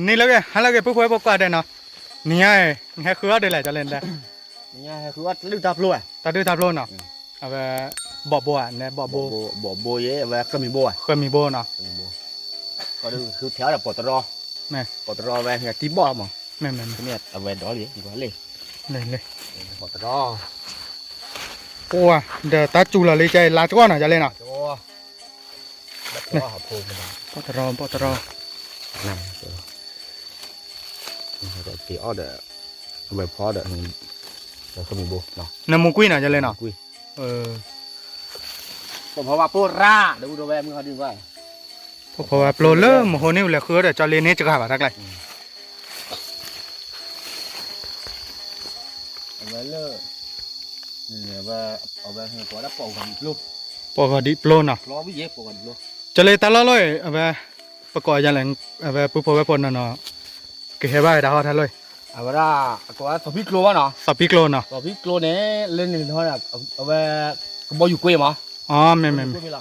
န့ၣ်လၢဂ့ၤ ဟါလၢဂ့ၤ ပုၢ်ဖိဝဲၢ်ဖိကိးဂၤဒဲးနီၤ, နံၤညါ နဟဲဃုအီၣ်ဒ်လဲၣ် ကၠီလ့ နတဲ, နံၤညါဟဲဃုအီၣ်တၢ်ဒုၣ်တၢ်ပျိၢ်ဧါ, တၢ်ဒုၣ်တၢ်ပျိၢ်နီၤ, အဝဲ ဘီၣ်ဘိဧါ နဲဘီၣ်ဘိ, ဘီၣ်ဘိယဲ အဝဲဃၢမံၤဘိဧါ, ဃၢမံၤဘိနီၤ, ဃၢမံၤဘိ, ဃုထဲအီၣ်ဒီးပီၣ်တရီ, ပီၣ်တရီဝဲတံၢ်ဘီၣ်လီၤမး, မ့ၢ်မ့ၢ်မ့ၢ်, အဝဲဒီးလံ, လံ, ပီၣ်တရီ ပှၤဒီးတၢ်စူၤလီၤလံ ကဲလါကီနီၤ ကၠီလ့နီၤ, ပီၣ်တရီ ပီၣ်တရီ, က့ၤအီၣ်ဒီး အဝဲဖီဒီး ဃၢမံၤဘိ, နမူကွံာ်နီၤ ကၠီလ့နီၤ, ပီၣ်ဖီဝါပျိရၣ် ဒီးဝဲမုၢ်ဟီဒုဝဲ, ပီၣ်ဖီဝါပျိလၢမဟိန့ၣ် လဲၤဃုအီၣ်ဒီး ကၠီလ့န့ၣ်စှၤဘၣ်တၢ်ကျဲ အဝဲလၢ အဝဲ ပီၣ်ဂီၤဒံးပျိနီၤ, ကၠီလ့တၢ်လီၢ်လီၢ်အံၤ အဝဲ ပကိးယၤလဲၣ်, အဝဲပုၢ်ဖိဝဲၢ်ဖိနီၤနီၤ, ကဟဲဘၣ်ဝဲဒၣ်ဟီတၢ်လီၢ်အံၤ, အဝဲဒၣ် အကိးဝဲသီဖံကျိဘၣ်နီၤ, သီဖံကျိနီၤ, သီဖံကျိန့ၣ် လၢန့ၣ်ထီၣ် အဝဲ ကဘီယူၤကွ့မး, မ့ၢ်မ့ၢ်မ့ၢ်,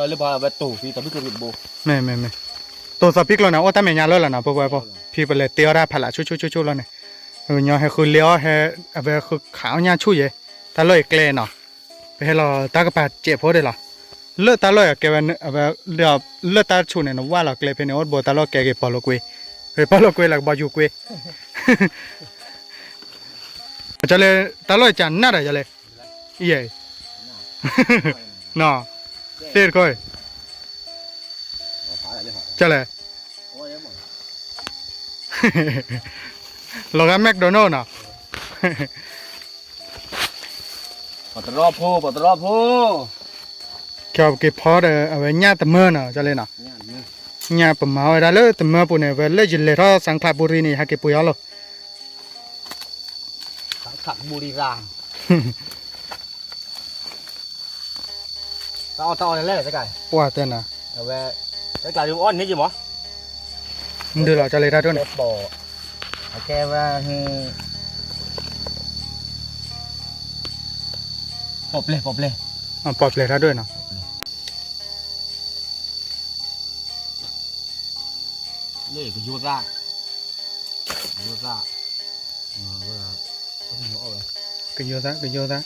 လၢပှၤဝဲတိၤဖံသီဖံကျိဖံတဘိ, မ့ၢ်မ့ၢ်မ့ၢ်, တိၤသီဖံကျိန့ၣ် အိၣ်တၢ်မဲာ်ညါလၢလီၤနီၤ ပုၢ်ဖိဝဲၢ်ဖိ, ဖံပလဲၤတ့အီၣ်တၢ်ဖးလၢ်ဆူၣ်ဆူၣ်ဆူၣ်ဆူၣ်လီၤန့ၣ်, ညီဟဲဃုလ့အီၣ်ဟဲ အဝဲဃုခးအီၣ်ညၣ်ဆူၣ်ယဲ, တၢ်လီၢ်အံၤကျဲနီၤ, ပဟဲလီၤတၢ်ကပၤစဲးဖိဒၣ်လီၤ, လၢတၢ်လီၢ်အံၤကဲဝဲ အဝဲ လၢတၢ်ဆူၣ်န့ၣ် နဝၢ်လီၤကျဲဖဲန့ၣ် အိၣ်တဘိတၢ်လီၢ်ကဲက့ၤပီၢ်လိာ်ကွ့, က့ၤပီၢ်လိာ်ကွ့လၢကဘီယူၤကွ့ ကၠီလ့ တၢ်လီၢ်ကနၣ်ဒီး ကၠီလ့, ယဲ, နီၤ, သ့ၣ်တခီ, ကၠီလ့, လီၤဂာ် McDonald နီၤ, ပီၣ်တရီဖိ ပီၣ်တရီဖိ, ကၠီက့ၤဖီဒီး အဝဲညၣ်တမၢနီၤ ကၠီလ့နီၤ, ညၣ်ပမၤဝဲဒၣ်လၢတမၢပူၤန့ၣ် ဝဲလၢယလဲၤထီၣ် စၣ်ခလးဘူရံန့ၣ် ယဟဲက့ၤပှ့ၤအီၤလီၤ စၣ်ခလးဘူရံရၣ် တၢ်အီၣ်တၢ်အီလဲၣ်လဲၣ် တကး, ပှၢ်တဲနၤ, အဝဲ, တကးဒုးအီၣ်န့ၢ်က့ၤမး, မဒုးလီၤ ကၠီလ့တၢ်ဒိၣ်န့ၣ်, အကဲဝဲ, ပီၣ်ပျဲၢ် ပီၣ်ပျဲၢ်, ပီၣ်ပျဲၢ်တၢ်ဒိၣ်နီၤ, လၢကယိသၣ်, ကယိသၣ်, ကယိသၣ် ကယိသၣ်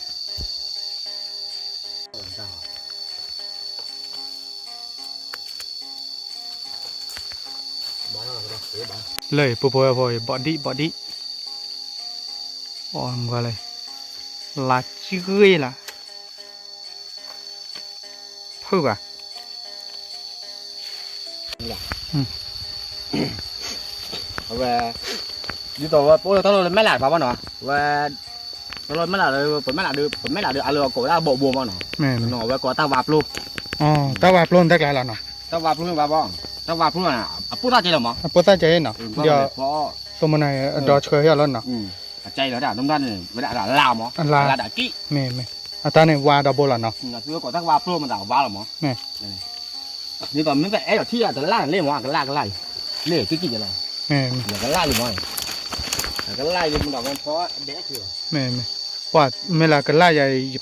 လၢအံၤ ပုၢ်ဖိဝဲၢ်ဖိအံၤ ဘီၣ်ဒံၣ် ဘီၣ်ဒံၣ်, အီၣ်မကွၢ်လဲၣ်, လါကဂ့ၢ်လၢ်, ဖုၣ်ဘၣ် အဝဲ, ဒ်သိးဝဲပအိၣ်လၢတၢ်လီၢ်လၢမဲာ်လးတဖၣ်ဘၣ်နီၤ, ဝဲ, တၢ်လီၢ်မဲာ်လးဒီး ပမဲာ်လးဒီး ပမဲာ်လးဒီး အလၢအကိးဝဲဒၣ်ဘီၣ်ဘိမးနီၤ, အဝဲကိးတၢ်ဝါပျိ, တၢ်ဝါပျိန့ၣ်တၢ်ကျါလီၤနီၤ, တၢ်ဝါပျိန့ၣ်ဘၣ်ဘၣ်, တၢ်ဝါပျိန့ၣ် အပိၢ်သၣ်ကဲလီၤမး, အပိၢ်သၣ်ကဲနီၤ, ဒီး, သိမနၤအဒီဆှၢဟ့ၣ်လီၤနီၤ, အကဲလီၤဒၣ်ဒိၣ်မးန့ၣ် ဝဲဒၣ်အလါမး, အလါဒၣ်ကံၣ်, မ့ၢ်မ့ၢ်, အတၢ်န့ၣ်ဝါဒီဘိလီၤနီၤ, သုဝဲကိးတၢ်ဝါပျိမးသးဝါလီၤမး မ့ၢ်, ဒ်သိးမ့ၢ်ပအဲၣ်ဒိးထံၣ်အတလၢ်န့ၣ်လံမး အကလၢ်ကလၢ်အံၤ, လၢကံၣ်ကံၣ်ယဲလီၤ, မ့ၢ်, အကလၢ်လံမး, အကလၢ်လံမးဒီးဝဲဖီဒဲးက့ၤလီၤ, မ့ၢ်မ့ၢ်, ပှၤမ့ၢ်လၢကလၢ်ယၤအံၤ,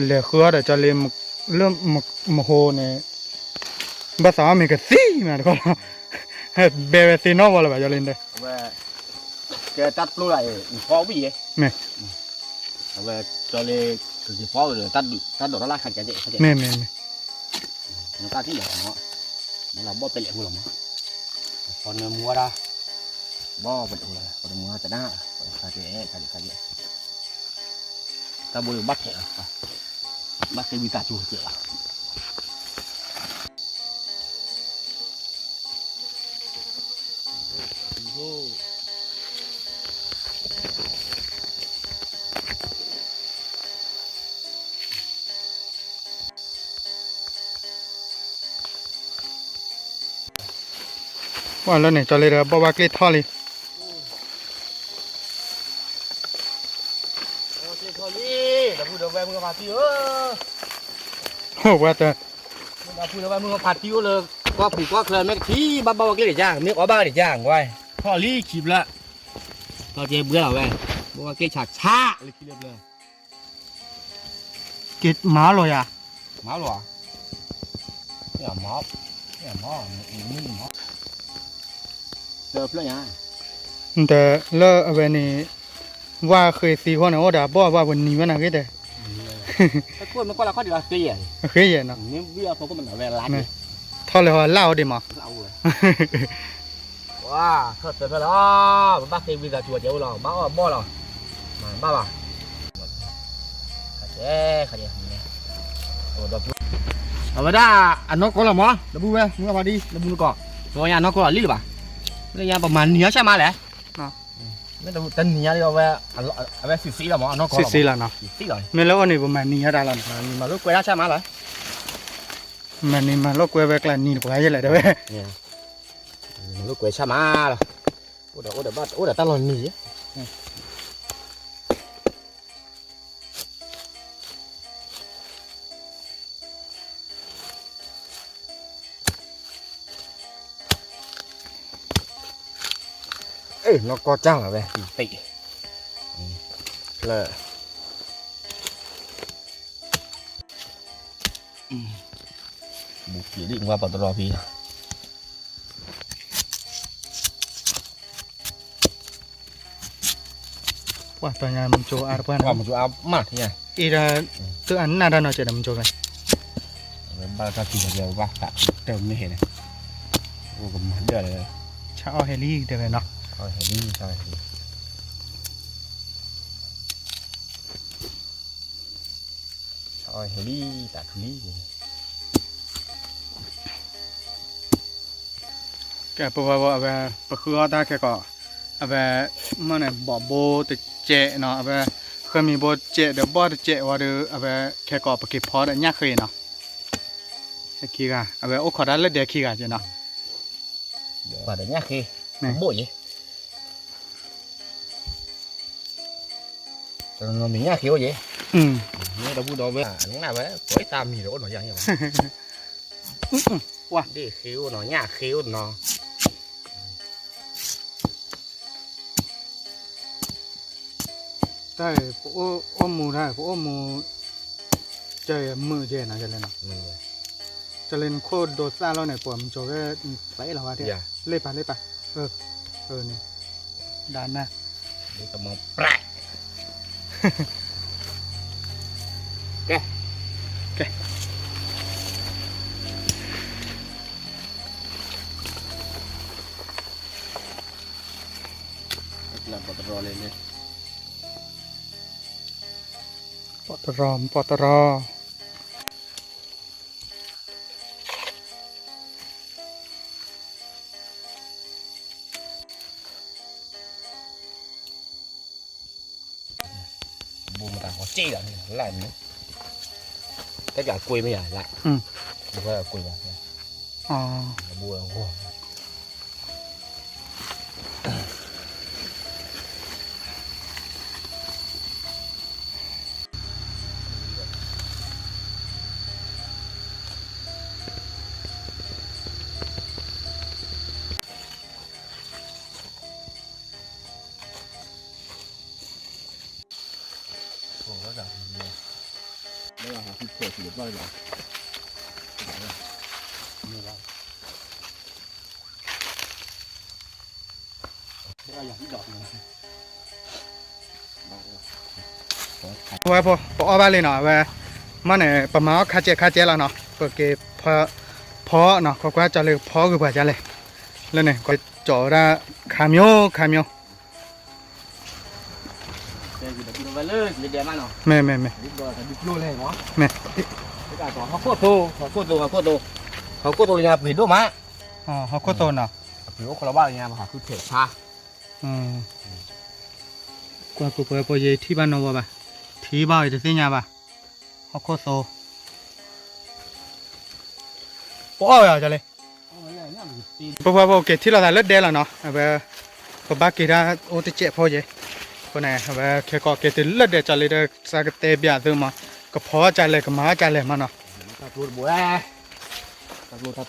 လဲၤဃုအီၣ်ဒီးကၠီလ့, လၢမဟိန့ၣ် ဘၣ်သးအီၣ်မ့ၤကသံမးတခီလီၤ, ဘဲဝဲသ့ၣ်နီၣ်ဝဲလၢၤဘၣ် ကၠီလ့တဲ, ကဲတၢ်ပျိလၢအံၤ နဖီဝံၣ်ယဲ, မ့ၢ်, အဝဲကၠီလ့, ကက့ၤဖီဒီး တၢ်ဒိးတၢ်လၢ်ခါကဲ, မ့ၢ်မ့ၢ်မ့ၢ်, နတၢ်ထံၣ်ယၤမး, မ့ၢ်လၢဘီၣ်ပဲလဲာ်ဖိလီၤမး, ဖီနၢမူဝဲဒၣ်, ဘီၣ်ပဲလဲာ်ဖိလီၤ ပတမူဝဲတနၢ်, ခါကဲ, ခါကဲ, ခါကဲ တၢ်ဘိလၢဘၣ်ထဲးလီၤ, ဘၣ်ဃ့ဝံသးစူၤကဲလီၤ, ပှၤလၢန့ၣ် ကၠီလ့ဒီး ဘီၣ်ဘၣ်ကျ့ၣ်ထီၣ်လံ, ဝဲတ, ဖုဒီးဝဲမုၢ်ဖးတံၢ်အိၣ်လၢ ကီၢ်ပူၤကီၢ်ချၢ မ့ၢ်တခံ ဘၣ်ဘီၣ်ဘၣ်ကျ့ၣ်တကၢ် မ့ၢ်အီၣ်ဘၣ်တကၢ် ကွၢ်, ထီၣ်လံခံဖျၢၣ်, ထီၣ်ကဲဘှဲလီၤဝဲ, ဘီၣ်ဘၣ်ကျ့ၣ်ဆးဆးလၢခံလၢဖျၢၣ်, က့ၤမၤလီၤယၤ, မၤလီၤဧါ, မၤ, မၤ, မၤ, ဖျၢၣ်ညါ, နတလၢအဝဲန့ၣ်, ဝါဃ့သံဃီန့ၣ် အိၣ်ဒီးအဘီၣ်အဘၣ်ပနံၤဝဲနၤဂ့ၤတဲ, အဃ့ယဲၢ်နီၤ, ထီၣ်လၢဟီလၢ်အိၣ်ဒံးမး, ဝါ, ထီၣ်တဖျၢၣ်လီၤ, ပဘၣ်ဃ့ဝံသးစူၤအီၤကဲအိၣ်လီၤ, ဘၣ်အီၣ်အဘီၣ်လီၤ, မၤဘၣ်ဘၣ် အဝဲဒၣ်အနီၢ်ကီၢ်လီၤမး လၢဘူဝဲ မုၢ်အဖါဒံ လၢဘူနကီၢ်, ပှၤညါအနီၢ်ကီၢ်လီၤလံလၢၤဘၣ်, မ့ၢ်ညါပမၤနံၤအါဆၣ်မးလဲၣ်, မ့ၢ်တနံၤညါဒီးဝဲ, အဝဲသ့ၣ်သ့လီၤမး အနီၢ်ကီၢ်လီၤ, သ့လီၤ, မ့ၢ်လၢအီၤန့ၣ် ပမၤနံၤညါတၢ်လီၤနီၤ, မၤလိကွဲးတၢ်ဆၣ်မးလီၤ, မၤနံၤမၤလိကွဲးဝဲကျါနံၤတပှၤယဲလဲၣ်တဲဝဲ, မၤလိကွဲးဆၣ်မးလီၤ, အိၣ်ဒီးအိၣ်ဒီးဘၣ်အိၣ်ဒီးတၢ်လီၤနံၤ နီၢ်ကီၢ်ကၢ်လီၤဝဲ, တ့ၢ်, လၢ, ဘူးက့ၤဒံးမူပှၤတရီဖံ ပှၤတညါမကၠိအါတပှၢ်နီၤ, မကၠိအါမးထံၣ်ညါ, အ့ၣ်ဒၣ်, သုအနၢ်တၢ်နီၤကဲဒီးမကၠိဖဲ, ဘၣ်တၢ်ထံၣ်ဘၣ်ကဲဘၣ်သးတမ့ၢ်ဟဲန့ၣ်, အိၣ်ကမၤဒၢၣ်လၢ, ဆၣ်အီၣ်ဟဲလံတဲဝဲနီၤ, ဆၣ်အီၣ်ဟဲလံ, ဆၣ်အီၣ်ဟဲလံ, ဆၣ်အီၣ်ဟဲလံ, သးထူလံ ကဲ ပဝဲအဝဲ, ပဃုအီၣ်တၢ်ခဲကီး, အဝဲ, မ့ၢ်န့ၣ် ဘီၣ်ဘိတစဲးနီၤ, အဝဲ, ဃၢမံၤဘိတစဲးဒီးဘီၣ်တစဲးဝံၤဒီး အဝဲခဲကီးပက့ၤဖီဒီးညၣ်ဃ့နီၤ, ဟဲခံဂၤ အဝဲအိၣ်ခိးတၢ်လၢဒဲခံဂၤက့နီၤ, ညၣ်ဃ့, ဘိၣ်ယဲ တနီၤမံၤညၣ်ဃ့အိၣ်ယဲ, မ့ၢ်တဘူၣ်ဒီးဝဲ, နဝဲ, ပှၤသးမံၤဒီးအိၣ်နီၤယၤ, ဒ့ၣ်ဃ့အိၣ်နီၤ ညၣ်ဃ့အိၣ်နီၤ, တၢ်အံၤ ပအိၣ်မူတၢ် ပအိၣ်မူ, ကဲမုာ်ကဲနီၤ ကဲလဲၣ်နီၤ, ကဲလဲၣ်နခိၣ်ဒိသၣ်လီၤန့ၣ် ပှၤမကၠီၤဝဲ, သးလီၤဝဲ, လ့ပာ်လ့ပာ်, န့ၣ်, ဒၣ်နၢ်, ကဲ, ကဲ, ပီၣ်တရီလၢ, ပီၣ်တရီ ပီၣ်တရီ ဘိမတၤဃီစ့ၢ်လီၤန့ၣ် လၢ်မံၤ, တၢ်ကကွ့မ့ၢ်ယၤလၢ်, ဘိကွ့ဘၣ်, ဘိဂီၤ ဝဲဖိ ပအီၣ်ဘၣ်လံနီၤ အဝဲ, မ့ၢ်န့ၣ် ပမၤအီၣ်ခါကဲးခါကဲးလီၤနီၤ ပက့ၤဖီနီၤ ကွၢ်ကွၢ်ကၢ်လၢဖီဂ့ၤပှၤကၢ်လဲၣ်, လၢန့ၣ် ကၠီၤဝဲဒၣ်ခါမၠိခါမၠိ မ့ၢ်မ့ၢ်မ့ၢ်, မ့ၢ်, ဟီၣ်ခိၣ်သိလၢညါပှ့ၤဒိၣ်မး, ဟီၣ်ခိၣ်သိနီၤ, အပှ့ၤအိၣ်ခိးလီၤဘၣ်လၢညါ ပဟးဃုထံၣ်ဆါ, ကွၢ်ကွၢ်ပှဲၤပှဲၤယထံၣ်ဘၣ်နီၢ်ဝဲဘၣ်, ထံၣ်ဘၣ်အံၤတသ့ၣ်ညါဘၣ်, ဟီၣ်ခိၣ်သိ ပအီၣ်ဝဲအီၤကလဲၣ်, ပပှၤပက့ၤထံၣ်လိာ်သးလၢဒဲလီၤနီၤ အဝဲ, ပဘၣ်က့ၤတၢ်အိၣ်တစဲးဖိယဲၢ်, အဃိန့ၣ် အဝဲခဲကီးက့ၤတုၤလၢဒဲကၠီၤလံဒီး စးကတဲဘၣ်သုမး, ကဖီအီၣ်ကၢ်လဲၣ် ကမၤအီၣ်ကၢ်လဲၣ်မးနီၤ, တၢ်ပျိတဘိ, တၢ်ပျိ တၢ်ပျိ, တၢ်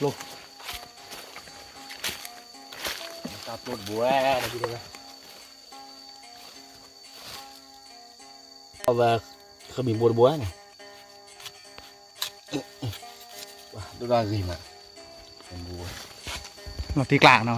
ပျိတဘိ, အဝဲ, ခမံၤဘိတဘိန့ၣ်, ဒိၣ်ဒၣ်ဂ့ၤမး, လီၤတံၢ်ကျါနီၤ,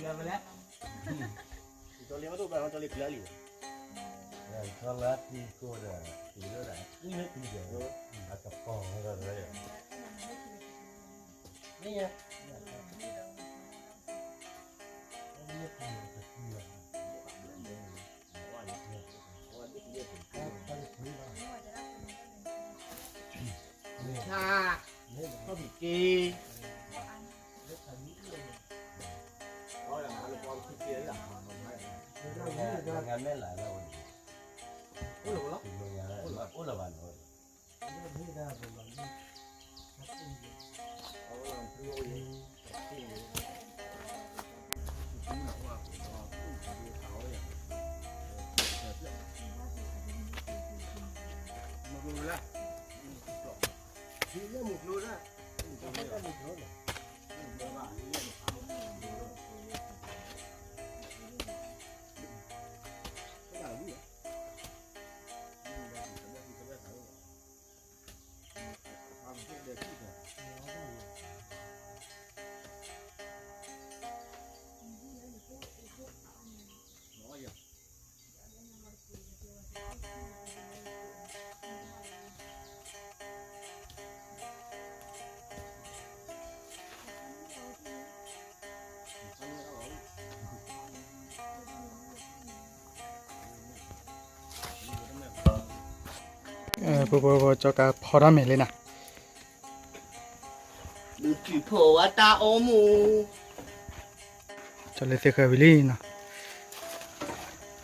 ယၤဝဲလဲၣ်, ကၠီလ့မ့ၢ်တအိၣ်ဘၣ် ကၠီလ့ပျၢလံ, ကၠီလ့တံၤကိၢ်ဒီး တံၤလၢဒၣ် အံၤမ့ၢ်တံၤဒီး အကပီၤဒီး မ့ၢ်ယၤ ခါ, ခီၣ်ဖံးက့, အိၣ်လၢၤဘၣ်, အိၣ်လၢၤဘၣ်, အိၣ်လၢၤဘၣ်လီၤ, မုၢ်ကျိၤလၢ, မုၢ်ကျိၤလၢ, မုၢ်ကျိၤလၢ, ပကဖီထီၣ်မဲာ်လံနီၤ, ဒုးထုးဖီဝဲတၢ်အီမူ, ကၠီလ့သ့ၣ်ဃၢၤဝံၤလံ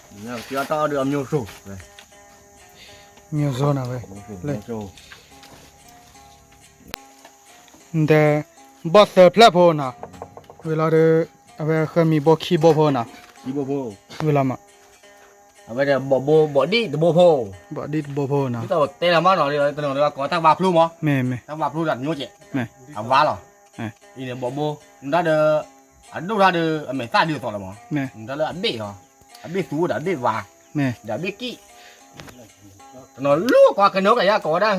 နီၤ, တၢ်အီဒုးအမျိုးစုံ, မျိုးစုံနီၤဝဲ, လၢ နတဲ ဘီၣ်သၢဖျၢၣ်ဖိနီၤ, ဝံၤလီၤဒီး အဝဲဃၢမံၤဘိခံဘိဖိနီၤ, ခံဘိဖိ, ဝံၤလီၤမး, အဝဲဒၣ်ဘီၣ်ဘိ ဘီၣ်ဒံၣ်တဘိဖိ, ဘီၣ်ဒံၣ်တဘိဖိနီၤ, ဒ်သိးတဲလီၤမးနီၤ တနီၤကိးတၢ်ဝါဖျိမး, မ့ၢ်မ့ၢ်, တၢ်ဝါဖျိဒီးတမျိုးကဲး, အဝါလီၤ, အံၤန့ၣ်ဘီၣ်ဘိ, နတၢ်ဒီး အဒိၣ်တၢ်ဒီး အမဲာ်သၣ်ဒ်သိးလီၤမး, နတၢ်လၢအဘ့ၣ်လီၤ, အဘ့ၣ်သူဒီးအဘ့ၣ်ဝါ, ဒီးအဘ့ၣ်ကံၣ်, တနီၤလူၤကိးကန့ၣ်ကယၤကိးဝဲဒၣ်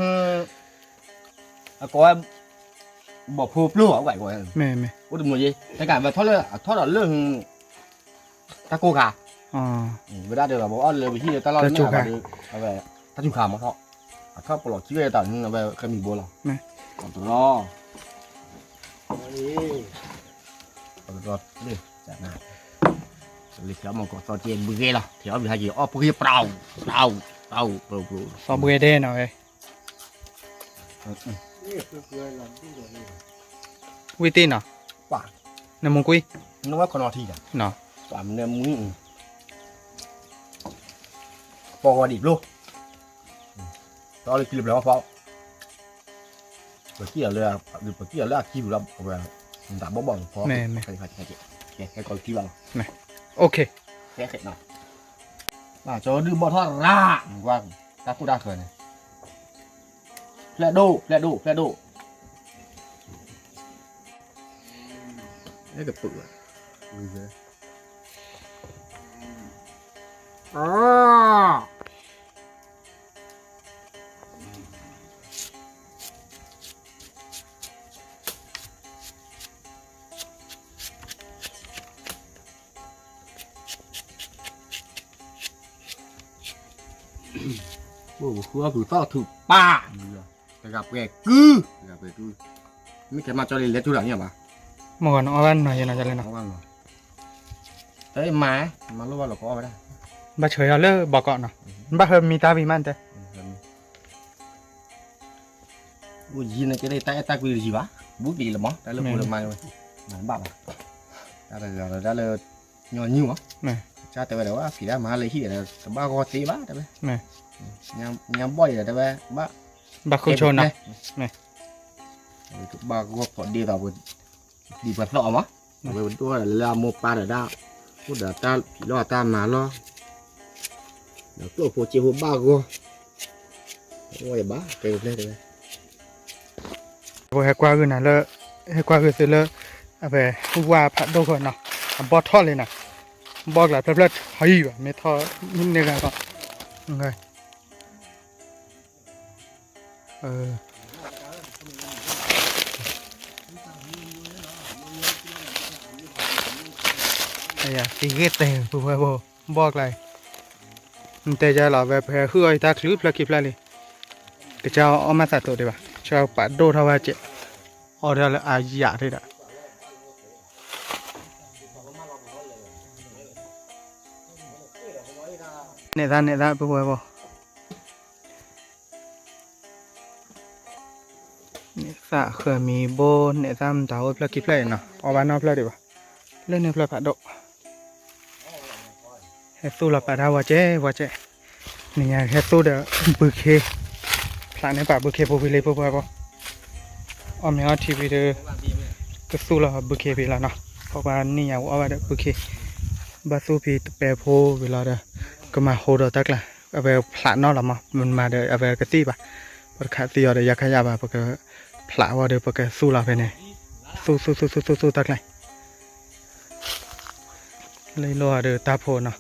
အကိးဝဲ ဘီၣ်ဖိပျိၢ်ဘၣ်, အိၣ်တမုာ်ယ့, တကးဝဲထီၣ်လၢ အထီၣ်ဒီးလၢ တၢ်ကိၢ်ခါ, ဝဲဒၣ်ဒီး ပအီၣ်လၢပဟံၣ်လၢတၢ်လီၢ်တမ့ၢ်ဘၣ်ဒီး အဝဲ တၢ်စူၤခါမးထီၣ်, အထီၣ်ပလီၢ်ခံဝဲတၢ်န့ၣ် အဝဲဃဲမံၤဘိလီၤ, တရီ လၢ လၢဖျါမ့ၢ်ကီးသီကဲဘုဂဲလီၤ, ဖျါအီၣ်ဘုဟဲက့ၤအီၣ်ပှ့ၤပျီ, ပျီ, ပျီ, ပျီ, သီဘှဲဒဲနီၤဝဲ, ဝံၣ်တ့ၢ်နီၤ, နမူကွံာ်, နဝဲခီနီၤထံ, ပှၤမနမူ, ပီၢ်ဂီၤဒံးဘျိ, ဒီးလၢကံၣ်လၢပျၢၤဖီ ပကံၣ်လီၤလၢ ပကံၣ်လီၤလၢအကံၢ်ပူၤဒီး ပဝဲ တၢ်ဘီၣ်ဘီၣ်ဖီ, ဟဲကီးလၢကံၣ်ဘၣ်လီၤ, ကၠီဒုးဘီၣ်ထီၣ်ရၣ်, တၢ်ခိၣ်တၢ်ဃၢၤန့ၣ်, ဖျဲၣ်ဒိၣ် ဖျဲၣ်ဒိၣ် ဖျဲၣ်ဒိၣ်, ကပုာ်ဝဲ, အိၣ်ပဃုအီၣ်ပူၤသီၣ်ထူးပၢ်, တဂၤပှဲၤကု, တဂၤပှဲၤကု, မ့ၢ်ကဲမၤကၠီလံလဲၤထူတၢ်န့ၣ်ဘၣ်, မ့ၢ်ဂီၤနအီၣ်ဘၣ်နီၤယဲနီၤကလဲၣ်နီၤ, တမၤ, မၤလိဘၣ်လီၤကီအီၣ်ဝဲဒၣ်, ဘၣ်ဆှၢအီၤလၢဘီကီးနီၤ, ဘၣ်ဟၢမံတၢ်ဝံၤမးတဲ အိၣ်ယံၤန့ၣ်ကဲလၢတၢ်အဲၣ်တၢ်ကွံတယံၤဘၣ်, ဘူးကလံၤလီၤမး တၢ်လၢပူၤလၢမၤဝဲ, မၤတဘၣ်ဘၣ်, တၢ်တဂၤဒီးတၢ်လၢ ညီနုၢ်မး, ကၢ်တဲဝဲဒီးဝဲဖံးဒၣ်မၤလၢဟံၣ်ဒီး တဘၣ်ဂီၢ်သ့ဘၣ်တဲဝဲ, ညါဘီၣ်အံၤဒီးတဲဝဲ, ဘၣ်, ဘၣ်ခိၣ်ဆိနီၤ, တဘၣ်ဂီၢ်ဖီးဒ့ဒီးပှၤ, ဒ်ပှၤသီၣ်အီၤမး, အဝဲဒိၣ်လၢအမိၢ်ပၢ်ဒီးဒၣ်, အိၣ်ဒီးတၢ်ဖံးလီၢ်တၢ်မၤလီၢ်, ဒီးကျိၣ်ဖိစ့ဖိဘၣ်ဂီၢ်, အိၣ်ဘၣ်တဲဝဲဖျဲၣ်တဲဝဲ ပဟဲကွၢ်ဂ့ၤနၤလၢ, ဟဲကွၢ်ဂ့ၤသုလၢ, အဝဲ, ဝၢ်ဖးဒိၣ်ဃီနီၤ, အဘီၣ်ထီၣ်လံနီၤ, ဘီၣ်ကျါဖျၢၣ်ဖျၢၣ်ထီအံၤဘၣ် မ့ၢ်ထီၣ်, န့ၢ်ဂၤကီး, ကဂ့ၢ်တဲပဝဲဘိ, ဘီၣ်ကျါအံၤ, နတဲယၤလီၤ ဝဲပဟဲဟုၣ်အီၣ်ယတၢ်ချုးဖျၢၣ်ခံဖျၢၣ်လံ, ကစၢ်အီၣ်မးသးတိာ်ဒံးဘၣ်, ကစၢ်ပာ်ဒိၣ်ထီၣ်ဝဲကဲး, အီၣ်ထီၣ်လၢအယၣ်ဒံးဒီး, နဲၣ်သၣ်နဲၣ်သၣ်ပဝဲဘိ နဲၣ်သၣ်ဃၢမံၤဘိ နဲၣ်သၣ်မတၤအိၣ်ဖျၢၣ်ခံဖျၢၣ်အံၤနီၤ အီၣ်ဘၣ်နီတဖျၢၣ်ဒံးဘၣ်, လၢန့ၣ်ဖျၢၣ်ဖးဒိၣ်, ဟဲသူၣ်လီၤပာ်တၢ်ဝဲကဲးဝဲကဲး, နံၤညါဟဲသူၣ်ဒီးဘုခ့, ဖျးန့ၢ်ပာ်ဘုခ့ဖိဖဲလံဖိဖိဖိ, အီၣ်မ့ၤအီထံဖဲဒီး, ကသူၣ်လီၤဘုခ့ဖဲလီၤနီၤ, ပကွၢ်နံၤညါဝဲအီၣ်ဘၣ်ဒီးဘုခ့, ဘၣ်သူၣ်ဖဲတပဲဖိဝံၤလီၤဒီး, ကမၤဟိဒီးတၢ်ကျါ, အဝဲဖျးနီၣ်လီၤမး မၤဒီးအဝဲကသံၣ်ဘၣ်, ပတခးသံအီၤဒီးယါခါယါဘၣ် ပကဖျးဝဲဒီးပကသူၣ်လီၤဖဲန့ၣ်, သူသူသူသူသူသူတၢ်ကျဲ လၢလီၤဒီးတၢ်ဖိနီၤ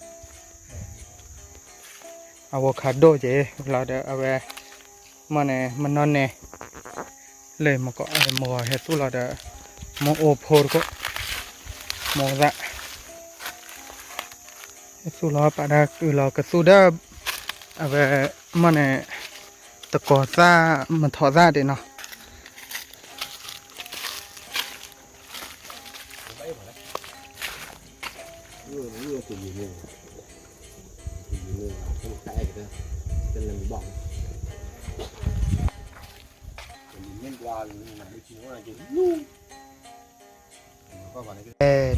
အဝဲခးဒိၣ်က့ၤလီၤဒီး အဝဲ မ့ၢ်န့ၣ် မနီၢ်န့ၣ် လၢမကီး မဟဲသူၣ်လီၤဒီး မအိၣ်ဖိတကိး မသး သူၣ်လီၤပာ်ဒၣ်ကုၢ်လီၤကသူၣ်ဒီး အဝဲ မ့ၢ်န့ၣ် တကိးသၣ် မထီၣ်သၣ်ဒံးနီၤ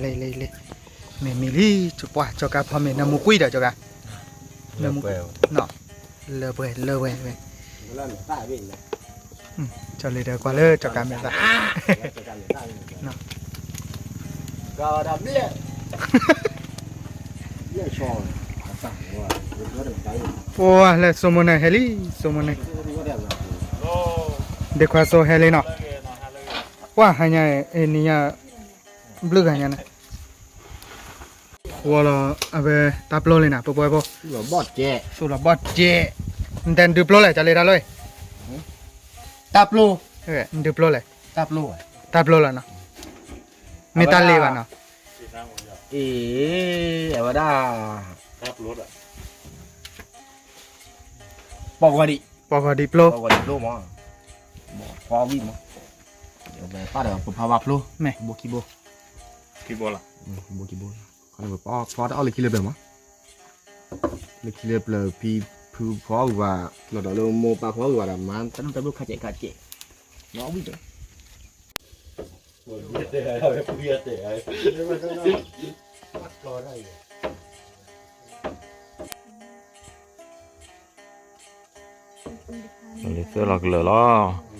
လ့လ့လ့ မ့ၢ်မံၤလံ ပှၤကၠီကါဖီမ့ၤ နၢမူကွံာ်ဒီးကၠီကါ နၢမူကွံာ် လၢပှဲၤ လၢပှဲၤ ကၠီလ့ဒီးကွၢ်လၢကၠီကါမဲာ်သၣ် ပှၤလၢစိမိၣ်န့ၣ်ဟဲလံ စိမိၣ်န့ၣ် ဒ့ခွါစိဟဲလံနီၤ ပှၤဟါညါ နံၤညါ ဘျုးဂၤညါန့ၣ် ဝီလီၤ အဝဲ တၢ်ပျိလံနီၤ ပှဲၤပှဲၤဖိ သူၣ်လီၤဘီၣ်စဲး နတဲနဒုးပျိလဲၣ် ကၠီလ့တၢ်လီၢ်အံၤ တၢ်ပျိ နဒုးပျိလဲၣ် တၢ်ပျိလီၤနီၤ မ့ၢ်တၢ်လ့ဘၣ်နီၤ အံၤ အဝဲဒၣ် ပီၢ်ဂီၤဒံး ပီၢ်ဂီၤဒံးပျိ ပီၢ်ဂီၤဒံးပျိမး ဖီဝံၣ်မး ပၢ်ဒီးပဖါဝါဖျိ ဘိခံဘိ ခံဘိလီၤ ဘိခံဘိ ခီန့ၣ်ပဖီတၢ်အီၣ်လၢခံလၢပျၢၤမး လၢခံလၢပျၢၤဖံဖုဖီအုၣ်ဘၣ် လီၤဒီးလၢမိၢ်ပၢ်ဖီအုၣ်ဘၣ်ဒီး မၤတၢ်ဒိၣ်တၢ်ဒိၣ်ခါကဲးခါကဲး နီၣ်ဝံၣ်ဒီး လံသၢလီၤကလၢာ်လီၤ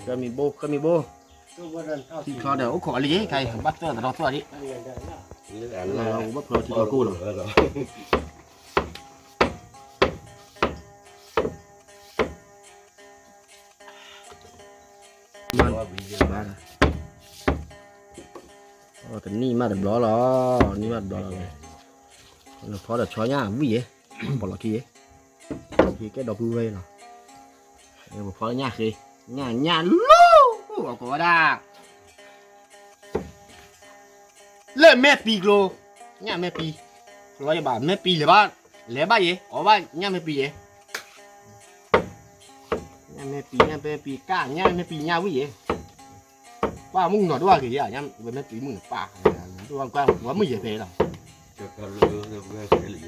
ကမံၤဘိ ကမံၤဘိ ထံချီဒီးအိၣ်ခိးလံ ခဲအံၤ ဘၣ်သၢသရီသၢလံ ဘၣ်ဖျီထံချီကိၢ်လီၤ တနံၣ်မးတဘျီလီၤ နံၣ်မးတဘျီလီၤ ဖီဒီးဆီညၣ်ဝံၣ်ယဲ ပီၣ်လီၤခံယဲ ကဲဒီပုၢ်ဝဲၢ်လီၤ ပဖီလၢညၣ်ဃ့ ညၣ်ညၣ်လူၤ အကိးဝဲဒၣ် လၢမဲာ်ပံၤကျိ ညၣ်မဲာ်ပံၤ ကျိယဘၣ် မဲာ်ပံၤလဲၤဘၣ် လဲၤဘၣ်ယဲ အီၣ်ဘၣ်ညၣ်မဲာ်ပံၤယဲ ညၣ်မဲာ်ပံၤ ညၣ်မဲာ်ပံၤကၢ် ညၣ်မဲာ်ပံၤညၣ်ဝံၣ်ယဲ ပၢ်မုၣ်နီၤဒိၣ်အဂ့ၤယဲ ညၣ်မဲာ်ပံၤမုၣ်န့ၣ်ပၢ် ဒိၣ်ဝဲကွၢ်ဝဲမုၣ်ယဲဖဲလီၤ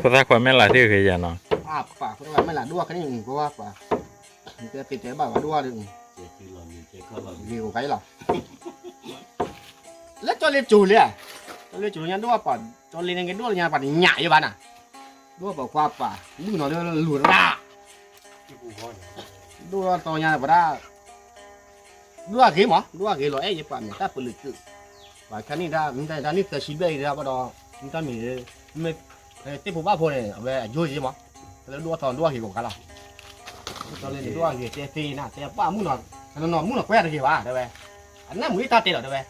ဖိသၣ်ခွါမဲာ်လၤသ့ၣ်ဂ့ၤယၤနီၤ ပၢ်ဖိသၣ်ခွါမဲာ်လၤဒိၣ်ခါန့ၣ် ကဝၢ်ပၢ် တဲတဲတဲဘၣ်ဝဲဒိၣ်ဒီး ဂ့ၤဂီၤကါလီၤ လၢကၠီလ့ကိၤလံဧါ ကၠီလ့ကိၤညါဒိၣ်ပှၤ ကၠီလ့န့ၣ်ကဒိၣ်လၢညါပှၤတညၣ်ယဲဘၣ်နၤ ဒိၣ်ပှၤခွါပၢ် မုၣ်နီၤလၢလူၤရၣ် ဒိၣ်ထီၣ်တီညါပှၤဒၣ် ဒိၣ်အဂ့ၤမး ဒိၣ်အဂ့ၤလီၤအဲၣ်ယဲပှၤမ့ၢ်တၢ်ပလၢၤကုၣ် ပှၤခါန့ၣ်ဒၣ် မ့ၢ်တၢ်န့ၣ်သၢဆံဘျဲၣ်အံၤဒၣ်ဘၣ်ဒီး မ့ၢ်တၢ်မ့ၢ် မ့ၢ်သ့ၣ်ဖိဘၣ်ဖိန့ၣ် အဝဲအယိယဲမး လၢဒိၣ်ထီၣ်ဒိၣ်အဂ့ၤဂီၤကါလီၤ ကၠီလ့န့ၣ်ဒိၣ်အဂ့ၤတဲသ့နၤ တဲပၢ်မုၣ်နီၤ နီၤနီၤမုၣ်နီၤကွဲတဂ့ၤဘၣ် တဲဝဲ အနၢ်မုၣ်အံၤတၢ်တဲလီၤတဲဝဲ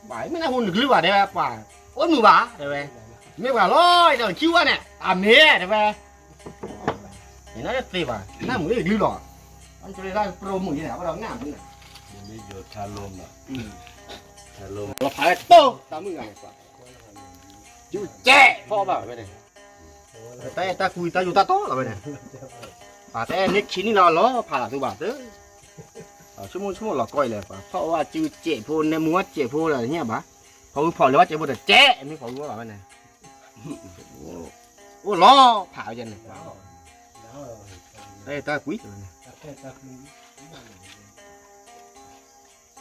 ပှၤမ့ၢ်နၢ်ဟူနကလုၢ်ဘၣ်တဲဝဲ ပှၤ အိၣ်မုာ်ဘၣ်တဲဝဲ မ့ၢ်ပှၤလီၤဒီးခံဝဲန့ၣ် အမ့ၢ်တဲဝဲ နနၢ်သ့ဘၣ် နၢ်မုၣ်အံၤကလုၢ်လီၤ အကၠီလ့တၢ်ပရိမုၣ်ယဲန့ၣ် အဘၣ်ဒီးနၢ်မုၣ်န့ၣ် လီၤဖးဝဲတိၢ် တၢ်မုၣ်ဂၤန့ၣ် ကၠူကဲး ဖီၣ်ဘၣ်ဝဲန့ၣ် တၢ်အဲၣ်တၢ်ကွံတၢ်ယိၤတၢ်တီလီၤဝဲန့ၣ် ပှၤတအဲၣ်န့ၢ်ခံနံၣ်လီၤလီၤဖးလီၤသုဘၣ်သၢ ဆိကမိၣ်ဆိကမိၣ်လီၤကီအံၤလဲၣ် ပှၤဖီၣ်ဝဲကၠူကဲးဖိ နၢမူဝဲကဲးဖိလီၤညါဘၣ် ဖီၣ်ဝဲဖီၣ်လၢဝဲကဲးဖိဒီးကဲး မ့ၢ်ဖီၣ်ဝဲလီၤဝဲန့ၣ် အိၣ်လီၤဖးဝဲန့ၣ် တၢ်အဲၣ်တၢ်ကွံ ဆိကမိၣ်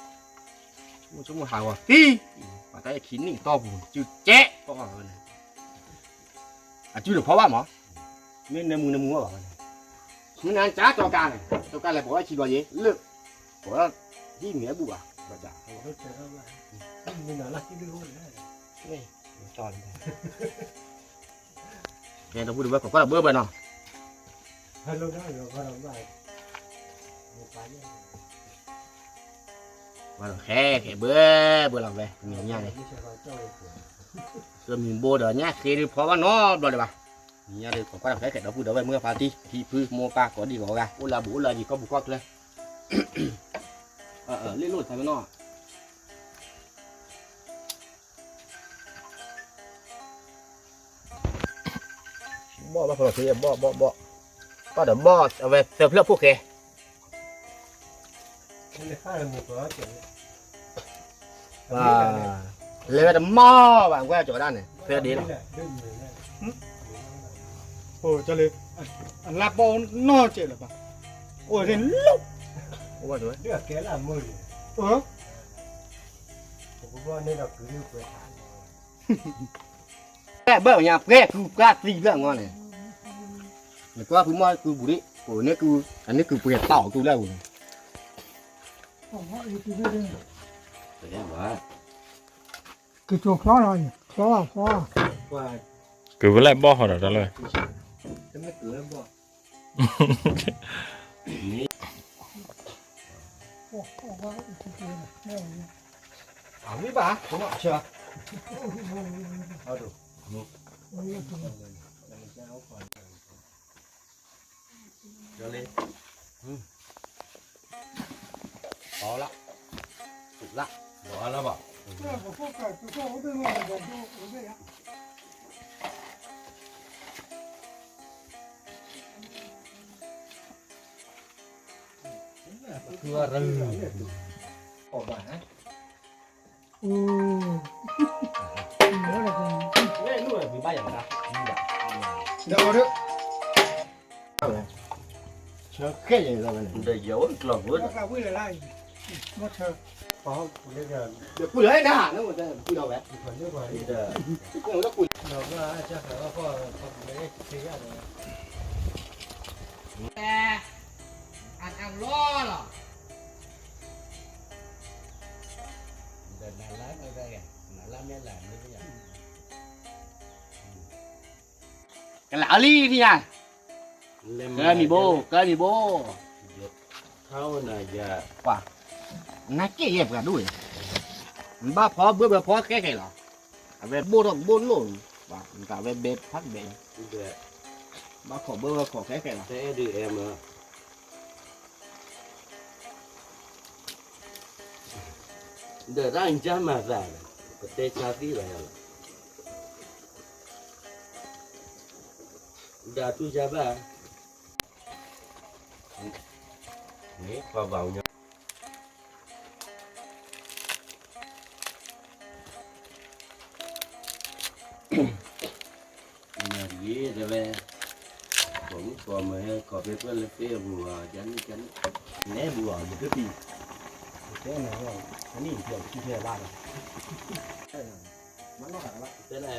ဆိကမိၣ်ဟးဂီၤသံ ပှၤတၢ်အဲၣ်ခံနံၣ်တီၢ်ပူၤ ကၠူကဲး ဖီၣ်ဝဲန့ၣ် အကၠူတဖီၣ်ဘၣ်မး မ့ၢ်နၢမူနၢမူဘၣ်ဘၣ်ဝဲန့ၣ် မ့ၢ်နၤကၢ်ကၠီကါန့ၣ် ကၠီကါလဲၤပိာ်ဝဲခံဘျီယဲ လၢ ပိာ်ဝဲဟံၣ်မ့ၢ်အဘူၣ်ဘၣ် ဘၣ်ဆၣ် ကဲ တပူၤတဝဲ ပကွၢ်တဘၢဘၢနီၤ ဟဲလိာ်တၢ်လီၤ ဘၣ် ဝဲဒီး ဟဲ ဟဲဘၢ ဘၢလီၤဝဲ မံၤညၣ်န့ၣ်, ကမံၤဘိဒီးညၣ်ဃ့ဒုးဖီဘၣ်နီတဘျီလၢၤဘၣ်, မံၤညၣ်ဒုး ကိးကွၢ်ဒီး ဟဲခဲဒီပုၢ်ဒီဝဲၢ်မုၢ်ဖါတံၢ် ဟံၣ်ဖုမိၢ်ပၢ်ကိးဒံကိးဂၤ အိၣ်လၢအဘူးအိၣ်လၢအယံၤ ကီၢ်ပူၤကီၢ်ချၢ, လ့ၣ်လိၣ်သးမနီၤ ဘီၣ်ဘၣ်ဖီလီၤသ့ ဘီၣ်ဘီၣ်ဘီၣ်, ဘၣ်ဒီးဘီၣ် အဝဲသၢဖျၢၣ်ဖိၣ်ဃဲ, လဲၤဝဲတမီၢ်ဘၣ် ကွၢ်ကၠီၤဒၣ်န့ၣ် ဖဲဒ့လီၤ, လၢ အလါဘီၣ်နီၢ်ကဲးလၢၤဘၣ်, အိၣ်သ့ၣ်လိၣ်, အိၣ်ဝဲ, ဘၣ်ပှဲၤကုၢ်ပှဲၤသံလၢအငီၢ်န့ၣ်, နကွၢ်ဖုမီၢ်ကုၢ်ပူၤဒံး ကိးန့ၢ်ကုၢ်, အန့ၢ်ကုၢ်ပှဲၤတီၢ်အီၤတူၢ်လၢအပူၤန့ၣ်, က့ၤကၠိချီလီၤ, ချီလီၤ, ချီလီၤ, ကုၢ်ဝဲလၢဘီၣ်ဟီဒီးတၢ်လၢ အဝံဘၣ်, လၢ, လၢ, လၢဘၣ် ဆၢခဲအံၤလီၤ, ဒီးယအိၣ်ကျီၢ်ဘၣ်, ဒီးပူၤလၢနၤ, ပူၤလီၤဝဲ, အတၢ်လီၤလီၤ, ကလးအီၤလံဖံညါ, ကဲမံၤဘိ, ကဲမံၤဘိ, ပှၤ, နက့ၣ်ယဲၢ်ပှၤဒိၣ်အံၤ, နဘၣ်ဖီဘၢဘၢဖီဃဲဃဲလီၤ, အဝဲဘိၣ်ထီၣ်ဘိၣ်လိၣ်, နတၢ်ဝဲဘဲဖးဘဲ, ဘၣ်ခိးဘၢဘၢခိးဃဲဃဲလီၤ, အဲၣ်ဒုးအဲၣ်မး ဒီးတၢ်အံၤကၢ်မၤသးဒီး ပတဲဆါသံလီၤယၤလီၤ, ဒီးတူၢ်ယၤဘၣ်, န့ၣ်ပှၤဘၣ်ညီ မၤတဂ့ၤတဝဲ, ကိးမုၢ်ကိးမၢၤဟဲ ကိးဖဲပှဲၢ်လၢဖ့အပူၤအီၤ ကန့ၣ်ကန့ၣ်, နဲဘူးအီၤ ယကပံၤ, တဲနၤ, အနံၣ်ယဲၢ်ခံဖဲလါဒီး, မၤနီၢ်တၢ်လၢ, တဲနၤ,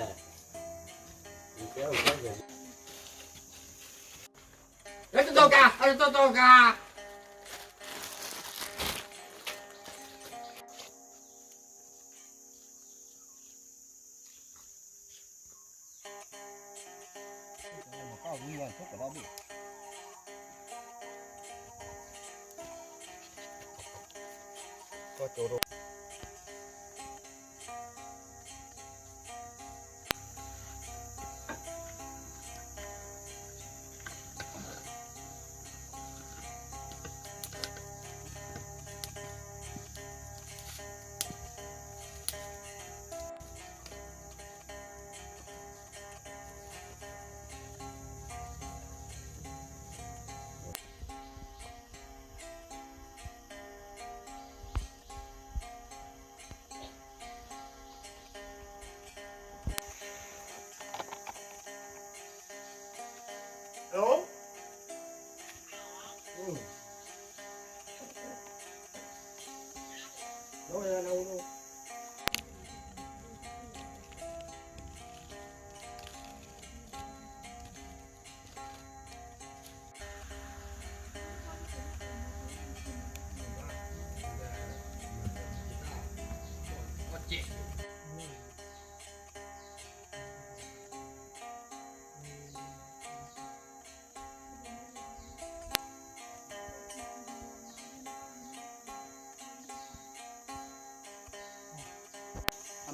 တဲအိၣ်ဖဲယဲၢ် လၢတတီၤကၤ, အတတီၤကၤ.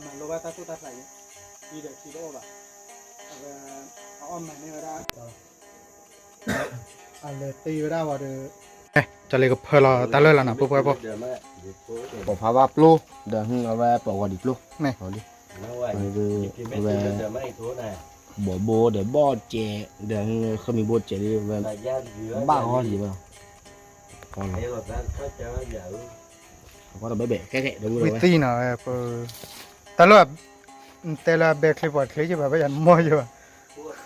လိၣ်ဘၣ်တၢ်တိၣ်တၢ်ဖျးအံၤ, ထံဒီးထံတအိၣ်ဘၣ်, အဝဲ အအီၣ်မၤန့ၢ်ဝဲဒၣ်, အလဲၤတ့ဝဲဒၣ်ဝဲဒီး, ကၠီလ့ကဖၢလီၤတၢ်လၢာ်လီၤနီၤ ဖိဖိဖိ, ပိာ်ဖးဘၣ်ပျိ, ဒီးအဝဲပိာ်ဂီၤဒံးပျိ, အဝဲ ဘီဘိဒီးဘီၣ်စဲး, ဒီးဃမံၤဘိစဲးလံဝဲ, ဘၣ်ဂီၤလံဝဲလီၤ, အဃိဒီးဘဲဘဲခဲခဲဒီးဝဲ, ဝံၤသံနီၤ, တၢ်လၢ တဲလၢအဘဲချ့ပှၤချ့ယဘၣ် ဘၣ်ယၤနမီၢ်ယဘၣ်,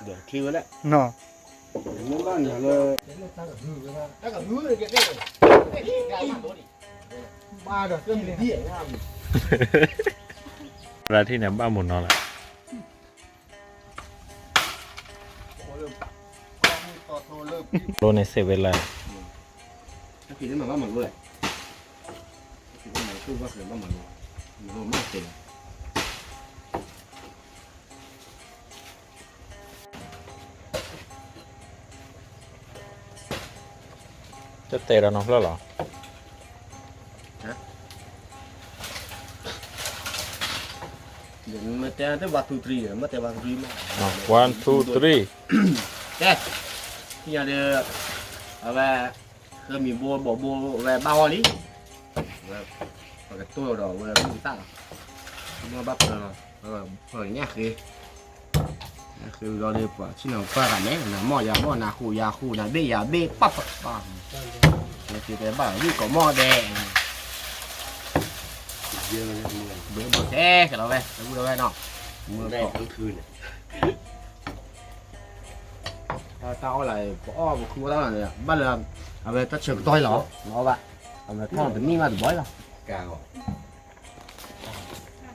ဒီးချ့ဝဲလၢ, နီၤ, မ့ၢ်ဘၣ်နီၤလၢ ဘၣ်ဒီး ရၤထံၣ်န့ၣ် ဘၣ်မုာ်နီၤလၢ လိန့ၣ်စ့ၢ်ဝဲလၢ တတဲဒီးနီၤဖျၢၣ်လီၤ, မ့ၢ်တဲ one two three မ့ၢ်တဲ one two three မ့ၢ်, one two three, ကဲ, သ့ၣ်ညါဒီး, အဝဲ, ဃမံၤဘိဘီဘိဝဲဘၣ်ဂီၤလံ, ဝဲ, ပကတိၢ်ဒီးဝဲမုၢ်သၣ်လီၤ, မ့ၢ်ဘၣ်ဖျၢၣ်လီၤ, ဖျၢၣ်ညၣ်ဃ့ ဃ့ဝံၤလီၤဒီး ပှၤဆ့ၣ်နီၤကွၢ်ဂၤန့ၣ် နမီၢ်ယၤမီၢ် နဃူယၤဃူ နဘ့ၣ်ယၤဘ့ၣ် ပၣ်ပၣ်ပၣ်, နက့ၤတဲဘၣ် ဝံၣ်ကိးမီၢ်ဒဲး, ဘ့ၣ်ဘိတဲကလီၤဝဲ တဝံၣ်လီၤဝဲနီၤ, မ့ၢ်, တၢ်အီၣ်လၢ ပအီၣ်ပဃုအီၣ်တၢ်လီၤန့ၣ် ဘၣ်လၢ, အဝဲတၢ်ဆၢကတီၢ်လီၤ, နအီၣ်ဘၣ်, အဝဲ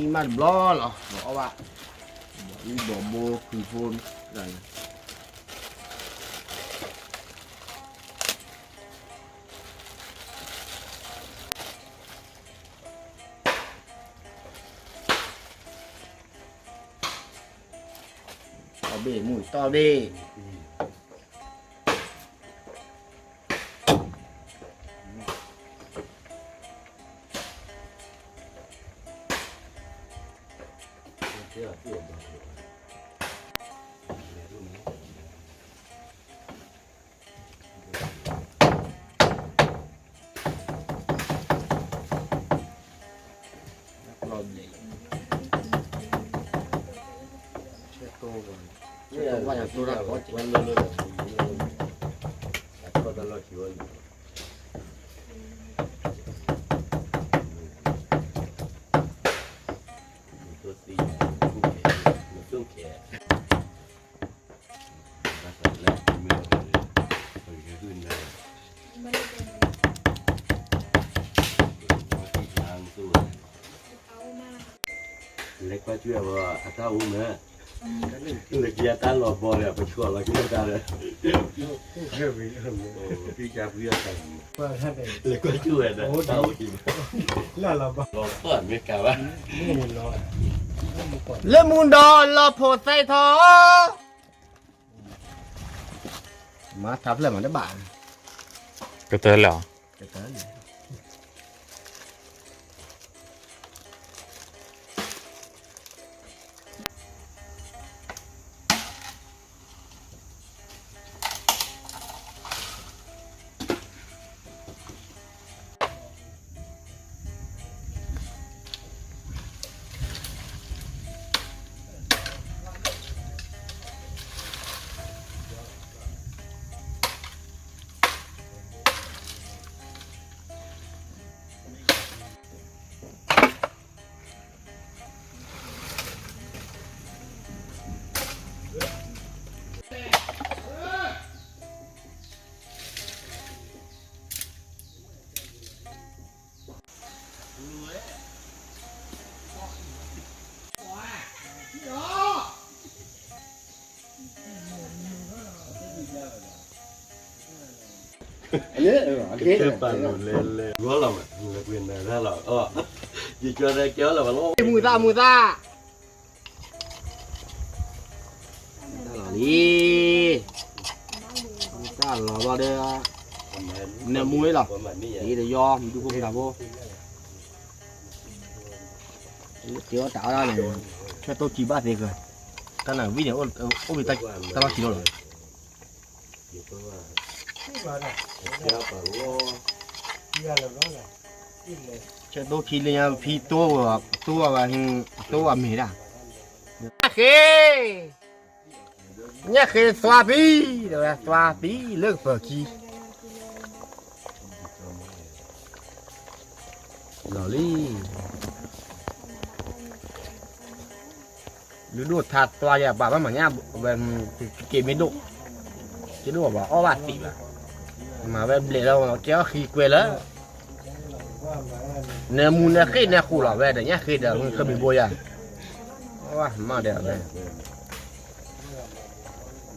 ထီၣ်တမံၢ်ဘၣ်တဘျီလီၤ မံမးတဘျီလီၤ ဘီအီၣ်ဘၣ်, ဘီအံၣ်ဘီဘိဖုဖိန့ၣ်, တီၢ်ဘ့ၣ်မုၢ်တီၢ်ဘ့ၣ် လဲၤကွၢ်ကၠူၣ်ဝဲ အတၢ်အိၣ်မး, လၢက့ၤအတၢ်လီၤဘီဒီး ပဆှီလီၤက့ၤတၢ်ဒီး, လဲၤကွၢ်ကၠူၣ်ဝဲဒီး တၢ်အိၣ်က့ၤ, လီၤဖီၣ်မ့ၢ်ကၤဘၣ်, လၢမူဒီးလီၤဖိးသဲထီၣ်, မၤထါဖျၢၣ်မၤတဘၣ်, ကတၢၢ်လီၤ ကတၢၢ်လီၤ.ကဲပာ်လိၤလဲၤလဲၤ ဂီၤလီၤမး လဲၤကွံာ်နၤတၢ်လီၤ ယကၠီတဲကဲလီၤဘၣ်လီၤ မုာ်သၣ် မုာ်သၣ် တၢ်လီၤလံ တၢ်လီၤဘၣ်ဒီး နမူလီၤ အံၤတယီ မဒူဖိမတၤဖိ တ့အီၣ်တၢ်အီၣ်ဒၣ်န့ၣ်, ဆၢတိၢ်ခံဘၣ်သ့ၣ်ဃၢၤ, တၢ်နၢ်ဝံၣ်န့ၣ် အိၣ်ဝံၣ်တၢ်လီၢ်ခံလီၤလီၤ. ဆၢတိၢ်ခံလၢညါဖံတိၢ်, တိၢ်ဝဲ, တိၢ်ဝဲမ့ၢ်ဒၣ်, ညၣ်ဃ့, ညၣ်ဃ့သွါပံ, တဲဝဲသွါပံလၢကပၢၤခံ လီၤလံ. လုၢ်ဒိၣ်ထါသွါယၤ ပှၤဘၣ်မၤညၣ်ဝဲ, က့ၤမ့ၢ်ဒိၣ်, က့ၤဒိၣ်ဘၣ်အီၣ်ဘၣ်သံးဘၣ်, မၤဝဲဘျဲးလီၤ ကဲအီၣ်ဃံကွဲလၢ, နမူနဃ့ၢ်နဃိးလီၤဝဲဒီး ညၣ်ဃ့ဒီး မုၢ်ခၢၣ်မံၤဘိယၤ, မၤဒီးဝဲ တၢ်အီၣ်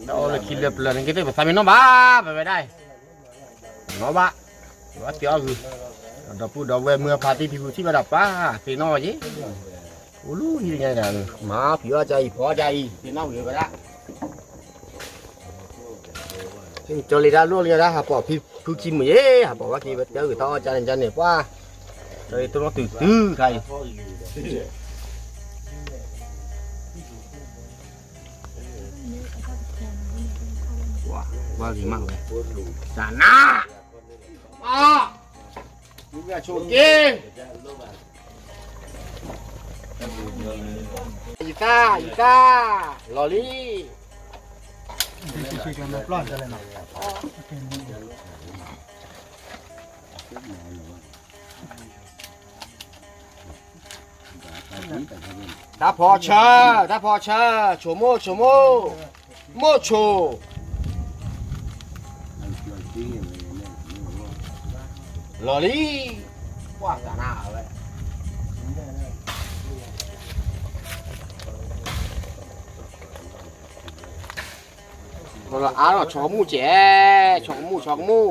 လၢခံလၢပျၢၤန့ၣ် ကသ့ၣ်ပသးမ့ၢ်နီၣ်ဘၣ် ပဝဲဒၣ်အံၤ, နီၣ်ဘၣ်, ပသ့အီၣ်ဂုၤ, ဒီပုၢ်ဒီဝဲၢ်မုၢ်ဖါတံၢ်ဖံဖုထံၣ်ဘၣ်ဒီးပၢ်သ့နီၣ်ဝဲက့ၤ, အိၣ်လူၤဟံးလၢညါဒီး မၤဖံးအီၣ်ကါအံၤ ဖီအီၣ်ကါအံၤ သ့နီၣ်ဝဲဝဲဒၣ်, ကၠီလံတၢ်လိၣ်လံဒၣ် ဟးပိာ်ဖံဖုခံမုာ်ယ့ၤ ဟးပိာ်ဝဲက့ၤ ဝဲတဲဂုၤတၢ်အီၣ်ကါန့ၣ်ကါန့ၣ် ပှၤ, ကၠီလံတလိၣ်တုၤတုၤခါအံၤ ဝါဂ့ၤမးဝဲ, တၢ်နါ, အါ, ယဆိးက့, ယသး, ယသး, လီၤလံ. တၢ်ဖီဆၢ, တၢ်ဖီဆၢ, ဆိမိၣ်, ဆိမိၣ်, မိၣ်ဆိ, လီၤလံ, ပှၤတၢ်နါဝဲ, အါလီၤ ဆီကမူၣ်ကဲ, ဆီကမူၣ်, ဆီကမူၣ်,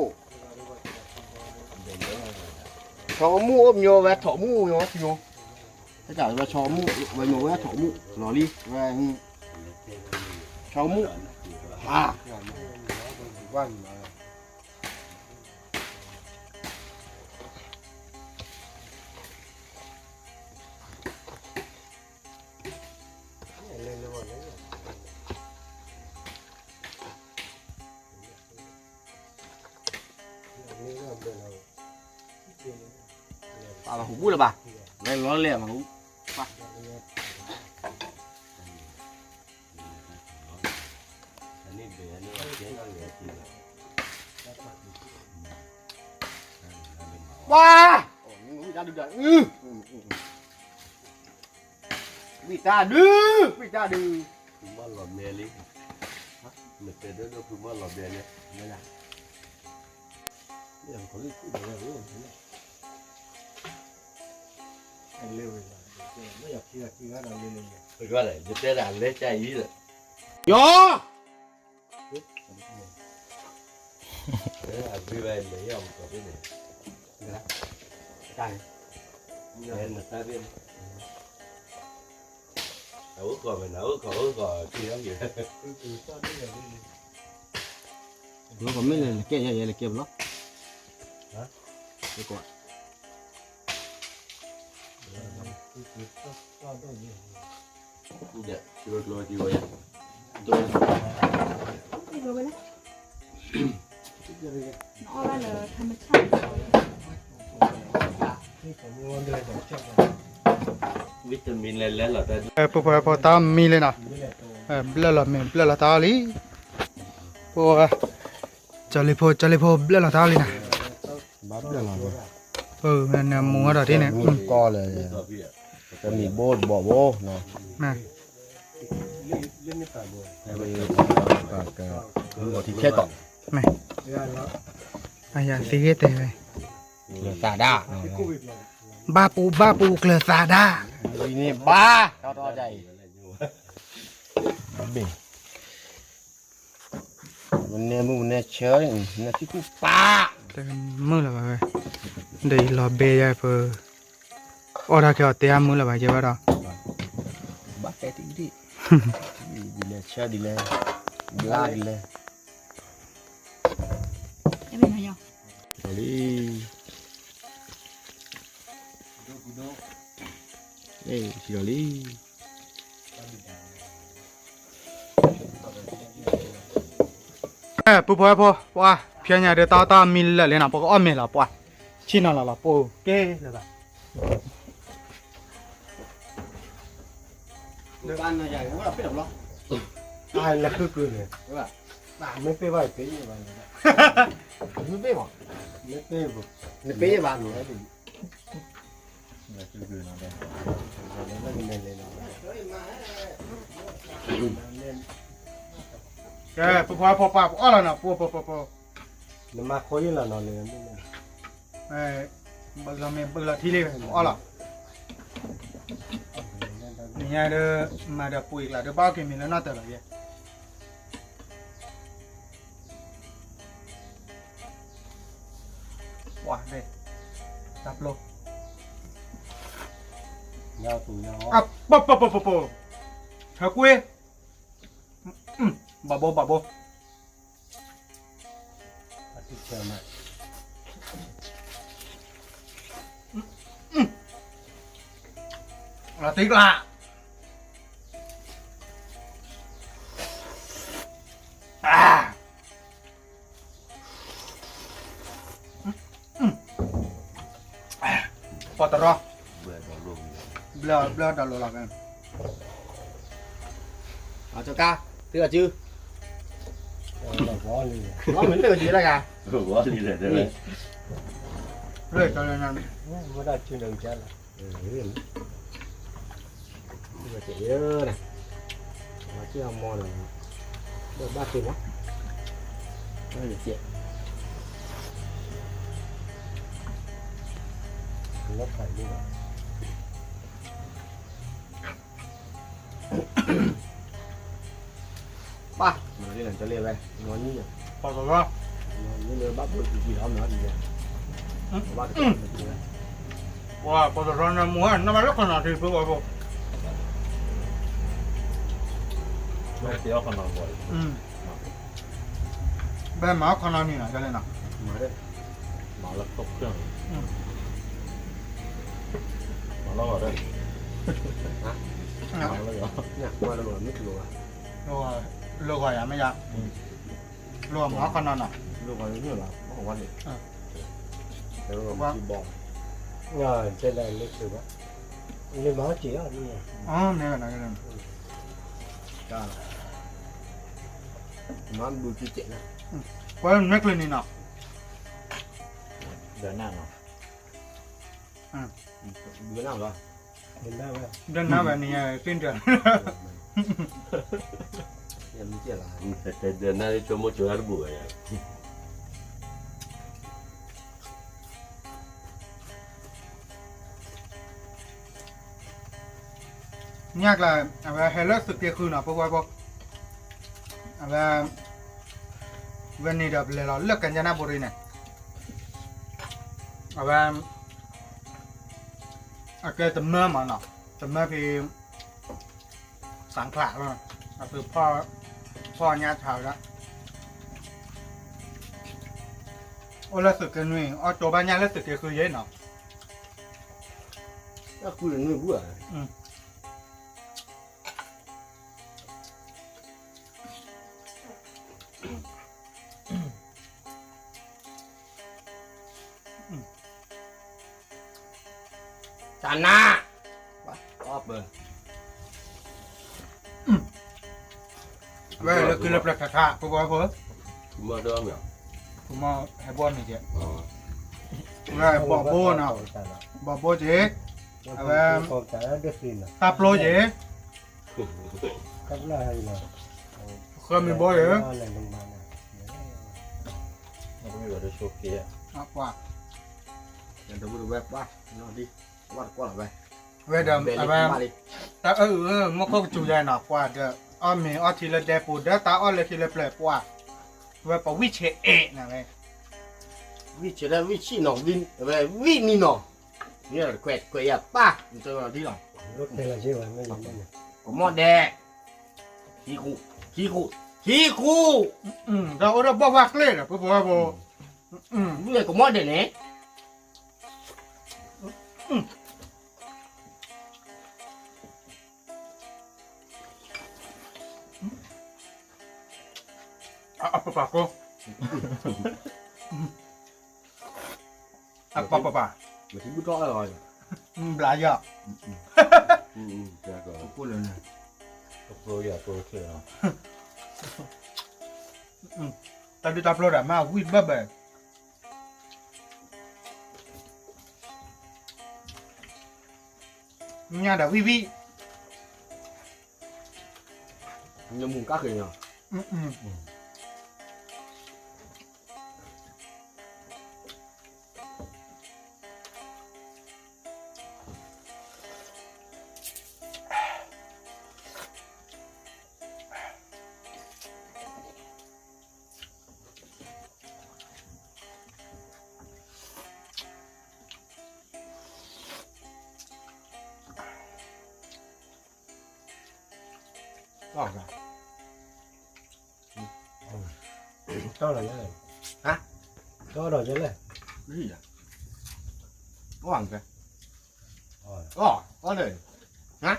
ဆီကမူၣ်အိၣ်မညီဝဲ ထိးမူၣ်မညီ, ဆီကမူၣ်, ဝဲညီဝဲထိးမူၣ် လီၤလံ, ဝဲ, ဆီကမူၣ်, ဟါ ပာ်လီၤဟူးဘူၣ်လၢၤဘၣ်, လဲၤလီၤလဲၤမးဟူး, ပာ်, ပှၤ, ဝံၣ်တၢ်ဒုး, ဝံၣ်တၢ်ဒုး, ဖုမၢလီၤမဲလံ, နတဲဒၣ်ဖုမၢလီၤမဲလံ, ယတဲဒၣ်လဲၤကအံၤလၢ, ယီၤ, အဘ့ၣ်ဘၣ်လဲၤယီၤမကီးန့ၣ်, တၢ်န့ၣ်, အအိၣ်ကီးမ့ၢ်နၤ အိၣ်ကီး အိၣ်ကီး, အိၣ်ကီးမ့ၢ်လဲၤကဲယဲ ယဲလဲၤကဲပလီၢ်, ကီး ဖိဖိဖိတၢ်မံလံနီၤ, ဘျၢၣ်လီၤမ့ၢ်ဘျၢၣ်လီၤတၢ်အီၣ်လံ, ဖိ, ကၠီလ့ဖိ ကၠီလ့ဖိဘျၢၣ်လီၤတၢ်အီၣ်လံနီၤ, ဘၣ်ဘျၢၣ်လီၤ, နမူအီၤဒီးဒ်န့ၣ်, မ့ၢ်ကီးလၢ, တမံၤဘိတဘီဘိ, ပက, ထံခဲကီး, မ့ၢ်, အယသံဂ့ၢ်တဲဝဲ, ကျၢၤသးဒၣ်, ဘၣ်ပူၤဘၣ်ပူၤကျၢၤသးဒၣ်, ဝံၤန့ၣ်ဘၣ်, ဘ့ၣ် မနဲမုၢ်မနဲဆၢ, နသံၣ်ကူၣ်ပၢ်, မုၢ်လၢၤဘၣ်ဝဲ, ဒီးယလီၤဘဲယၤပ, အီၣ်တၢ်ခဲအီၤတဲအမုၢ်လၢၤဘၣ်ကဲဘၣ်ဒီး, ဘၣ်တဲတံၢ်တံၢ်, ဒ်လဲၣ်ဆၢဒ်လဲၣ်, ဘျါဒ်လဲၣ်, လီၤလံ. ဒိၣ်ဒိၣ်, ထံၣ်ဒီးလံ. ပုၢ်ဖိဝဲၢ်ဖိ ပှၤ ဖဲညါဒီး တၢ်တၢ်မံလၢာ်လံနီၤ ပကအီၣ်မ့ၤလီၤ ပှၤ ဆ့ၣ်နီၤလီၤလီၤ ပအိၣ်ကဲလၢၤဘၣ်. လၢခုကုန့ၣ် မ့ၢ်ပ့ၢ်ဘၣ် ပ့ၢ်ဘၣ် မ့ၢ်ပ့ၢ်ဘၣ် နပ့ၢ်ဘၣ် ကဲ ပဖိပှၤ ပအီၣ်လီၤနီၤ ပဖိပဖိပဖိ နမၤဃိယလီၤနီၤ လၢ ဘၢလီၤမ့ၢ်ဘၢလီၤထံလံ ပအီၣ်လီၤ. နညါဒီး မၤဒီးပှ့ၤကျါဒီး ဘၣ်အီၣ်က့ၤမ့ၤလၢနီၢ်တၢၤလီၤယဲ ပှၤ တၢ်ပျိ ပပပပပ ဟဲကွ့ ဘၣ်ဘိ ဘၣ်ဘိ လီၤတံၢ်ကျါ ပှၤတရီ ဘျၢ ဘျၢဒီးလိၤလီၤ အကါ သုအစု မ့ၢ်လၢကီလၢကါ လၢကီလၢန မ့ၢ်ဒၣ်စုလၢကါလီၤ မ့ၢ်ကဲလၢ မၤက့ၤအမီဒီး ဒီးဘၣ်က့ၤမီ မ့ၢ်ကဲ လီၤဖးဒိၣ်ဘၣ် ပၢ် မၤလၢနတလဲဝဲ နီၢ်နံၣ် ပှၤကရီ နီၢ်နံၣ်လၢဘၣ်ဘိတံၢ်တံၢ်လီၤ မၤဒ်လဲၣ် ဘၣ်တကဲ ပှၤပှၤကရီနမူဟဲ နဘၣ်လၢခီနီၤထံဖိဝဲဖိ ဘဲမၤခီနီၤန့ၣ်နီၤ ကလဲၣ်နီၤ မၤလၢခီၣ်ဖျၢၣ် မၤလီၤဂီၤဒီး မၤလီၤဂီၤ မ့ၢ်ကလိၤဘၣ် လီၤဂီၤယၤမ့ၢ်ယၤ လီၤဂီၤမၤခီနီၤနီၤ လီၤဂီၤန့ၣ်လီၤ မၤဝါန့ၣ် ဘီ တဲဒၣ်လၢကလိၤဘၣ် လၢမၤဝါက့ၤအီၤန့ၣ် တၢ် မၤဘုကကဲးနၤ ကွၢ်မ့ၢ်ကျၢၤန့ၣ်နီၤ ဒီးနၢ်နီၤ ဒီးနၢ်လီၤ ဒီးနၢ်ဝဲန့ၣ် သ့ၣ်ဒၢး ဒီးနၢ်လၢဆိကမိၣ်ဆိကတဘူၣ်ဝဲ ညၣ်ကျါ အဝဲဟဲလၢသုးက့ဃုနီၤ ပဝဲဖိ အဝဲ ဝဲန့ၣ်ဒီးပလဲၤလီၤလၢကၣ်ကၠနၣ်ဘူရံန့ၣ် အဝဲ အကဲတမၢမးနီၤ တမၢဖဲ စၣ်ချၣ် အသုးဖီၣ်ညါထါဝဲဒၣ် အိၣ်လၢသုးက့နွံ အီၣ်ကၠိဘၣ်ညၣ်လၢသုးက့ဃုယဲနီၤ အဃုနွံဘူၣ်ဧါ တၢ်နါ အီၣ်ပၢၢ် ဝဲလၢကုလၢပျၢၤထးထး ပဘီဖိ မ့ၢ်ဟဲဘီမ့ၤကဲ ဝဲဘီဘိနီၤ ဘီဘိကဲ အဝဲ တၢ်ပျိကဲ ဃၢမံၤဘိယဲ ပှၤ ဝဲဒီး အဝဲ တၢ်အၢ မူခိၣ်ကစူၤယဲနီၤ ပှၤဒီး အီၣ်မ့ၤအီထံလၢဒဲပူၤ ဒီးတၢ်အီၣ်လၢထံလၢပျၢၤပှၤ ဝဲပဝံၣ်ဆဲးအဲၣ်နၤဝဲ ဝံၣ်ဆဲးလၢဝံၣ်ဆံၣ်နီၤ ဝံၣ် ဝဲဝံၣ်နံၤနီၤ မ့ၢ်ခွဲးခွဲးယၤပၢ် နတလီၤဒ်လီၤ ကမီၣ်ဒဲး ဟံဃူ ဟံဃူ ဟံဃူ ဒီးအိၣ်ဒီးဘီၣ်ဝါကျဲဒီး ပပှၤဘိ ဝံၣ်ကမီၣ်ဒဲးန့ၣ် အ အပပာ်ကိး, အပပပာ်, ဘျးယီၤ, တၢ်ဒုးတၢ်ဖျိဒီးမ့ၢ်ဝံၣ်ဘၢဘၢ, ညၣ်ဒီးဝံၣ်ဝံၣ်, နမူကါဃ့ညါ. တီၢ်ဒီးယဲလဲၣ်, တီၢ်ဒီးယဲလဲၣ်, အီၣ်, အီၣ်န့ၣ်, မဲာ်အ့ၣ်လီၤ, မဲ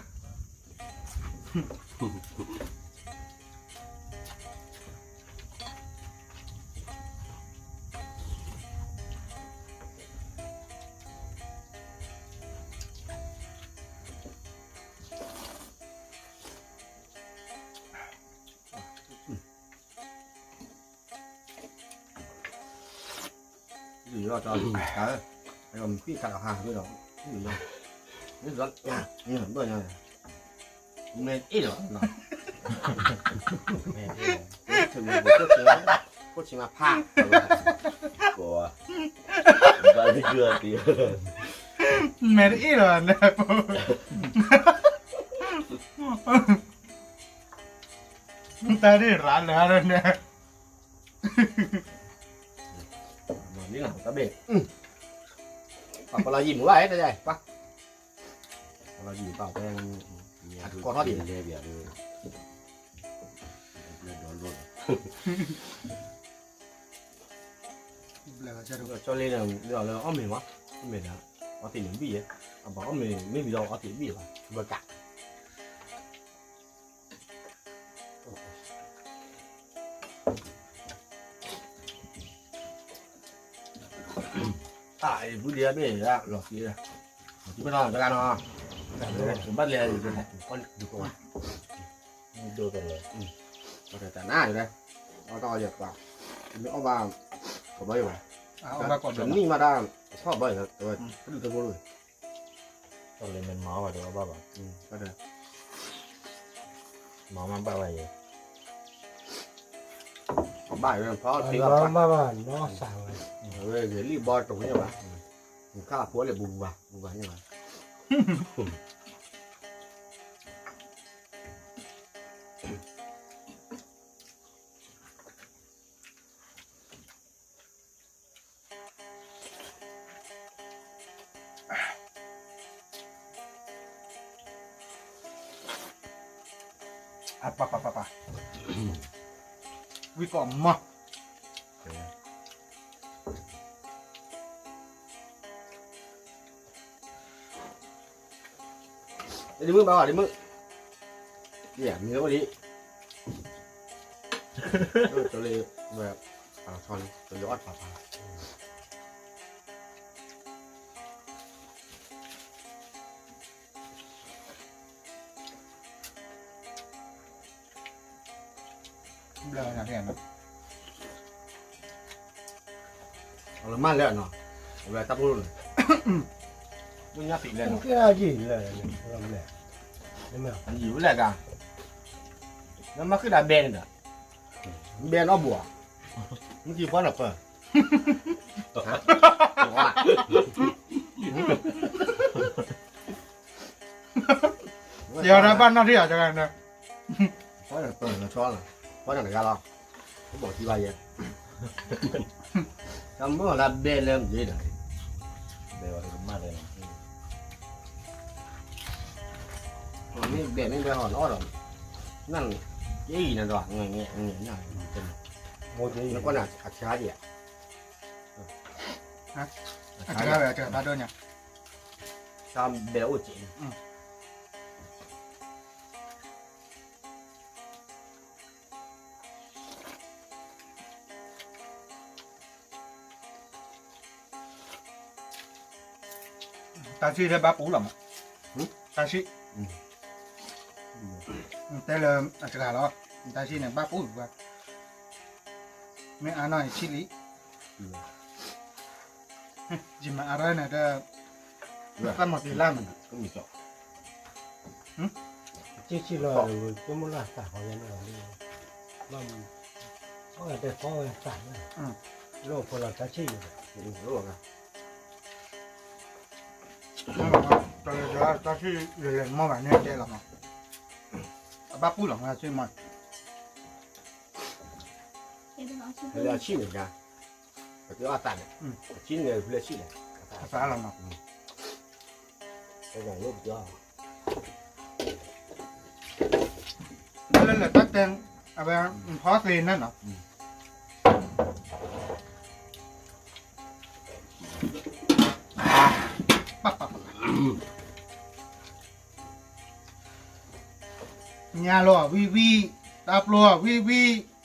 ာ်တအ့ၣ်လီၤန့ၣ်, တၢ်ဒ်ရၤလၢန့ၣ်, တဘ့ၣ်, ပလီၤယံၤမူဘၣ်, ပလီၤယံၤဘၣ်, ကီၢ်ထီၣ်ဒံး, ကၠီလ့န့ၣ် အီၣ်မ့ၤမး, အီၣ်မ့ၤဒီး, အီသံးန့ၣ်ဘံၣ်ယဲ, အဘၣ်အီၣ်မ့ၤ မ့ၢ်မံၤဒီးအီသံးဘံၣ်ဘၣ်, ဘၣ်ကး တၢ်အံၤ ဘူးဒံးအဘ့ၣ်လီၤသံး, သံးပနီၣ်တဂၤနီၤ, ဘၣ်လဲၤ, ဒိၣ်တလၢ, တၢ်နါယလဲၣ်, အီၣ်တၢ်အီၣ်ယဲၢ်ပှၤ, မ့ၢ်အီၣ်ဘၣ်, ကဘၣ်ယဲၢ်ဘၣ်, တနံၣ်မးတၢ်, အဆီၣ်ဘၣ်ယဲၢ်, တဒူၣ်တဘိလီၤ, တၢ်လဲၤမ့ၢ်မၤအီၣ်ဘၣ်ဒီးအီၣ်ဘၣ်ဘၣ်, မၤမးဘၣ်ဘၣ်ယဲၢ်, ဘၣ်ယဲၢ်ဖီသ့ဘၣ်, ဘၣ်ဘၣ်နီၢ်စၢ်ဝဲ, ဝဲဂ့ၤလံဘီတဝ့ၢ်ဘၣ်, ခါဖိလၢဘူးဘူးဘၣ်, ဘူးဘၣ်န့ၣ်ဘၣ် အပပပပ, ဝံၣ်ကီးမး, ဒ်မုၢ်ဘၣ်ဘၣ်ဒ်မုၢ်, မ့ၢ်အိၣ်ဒ်, တလၢဝဲ, တလၢအီၣ်တပၤပၤ ဘျၢနၤ, အလၢမၢ်လဲၣ်နီၤ, အဝဲတၢ်ဖိန့ၣ်, မ့ၢ်ညါသံးလဲၣ်နီၤ, ယံၤဝဲလဲၣ်ဂၤ, နမၤဃုာ်ဒၣ်ဘဲန့ၣ်ဒီး, ဘဲနီၢ်ဘိဧါ, မ့ၢ်ကံဖီနၢ်ပၢၢ် ယၤဒၣ်ဘၣ်နီၢ်ထံၣ်အီၤတဂၤန့ၣ်, ဖီနၢ်ပၢၢ်နဆီလီၤ, ဖီနၢ်တဂၤလီၤ, ပဘီၣ်ထံဘၣ်ယဲ, တၢ်မ့ၢ်လၢဘဲလၢမ့ၢ်ဒီး, ဘဲဝဲတကမၣ်လဲၣ်, မ့ၢ်ဘဲမ့ၢ်ဘဲဟီၣ်နီၣ်ဒီး, နၢ်, ယအံၤနၤဒီး, နကွၢ်န့ၣ်အဆါဒံးဧါ, အဆါဝဲအဆါဖးဒိၣ်ညါ, တၢ်ဘဲအိၣ်က့ၤန့ၣ် အ တၢ်ဆံၣ်လၢဘၣ်ပူလီၤမး, တၢ်ဆံၣ်, တဲလၢအစှၤလီၤ, တၢ်ဆံၣ်န့ၣ်ဘၣ်ပူလီၤ, မ့ၢ်အါနီၢ်အံၤဆံၣ်လံ, ယမၤအါထီၣ်န့ၣ်ဒီး, သၣ်မီၤတ့လၢ်မး, ဆံၣ်ဆံၣ်လီၤ, ကမုၢ်လၢ်သၣ်ဃီယဲန့ၣ်လီၤ, အတဲဖီဝဲသၣ်, လီၢ်ဖိလီၤတၢ်ဆံၣ်ယဲ, တၢ်ဆံၣ်လဲၤလဲၤမီၢ်ဘၣ်န့ၣ်တဲလီၤမး, အဘၣ်ပူလီၤမးဆံၣ်မး, လၢအဆံၣ်န့ၣ်, ပကအီၣ်သးန့ၣ်, အဆံၣ်န့ၣ်ဖျဲဆံၣ်လဲၣ်, အသးလီၤမး, လၢလၢတၢ်တဲ, အဝဲ, ဖီသ့န့ၣ်နီၤ, ညၣ်လီၤဝံၣ်ဝံၣ်, တၢ်ပျိဝံၣ်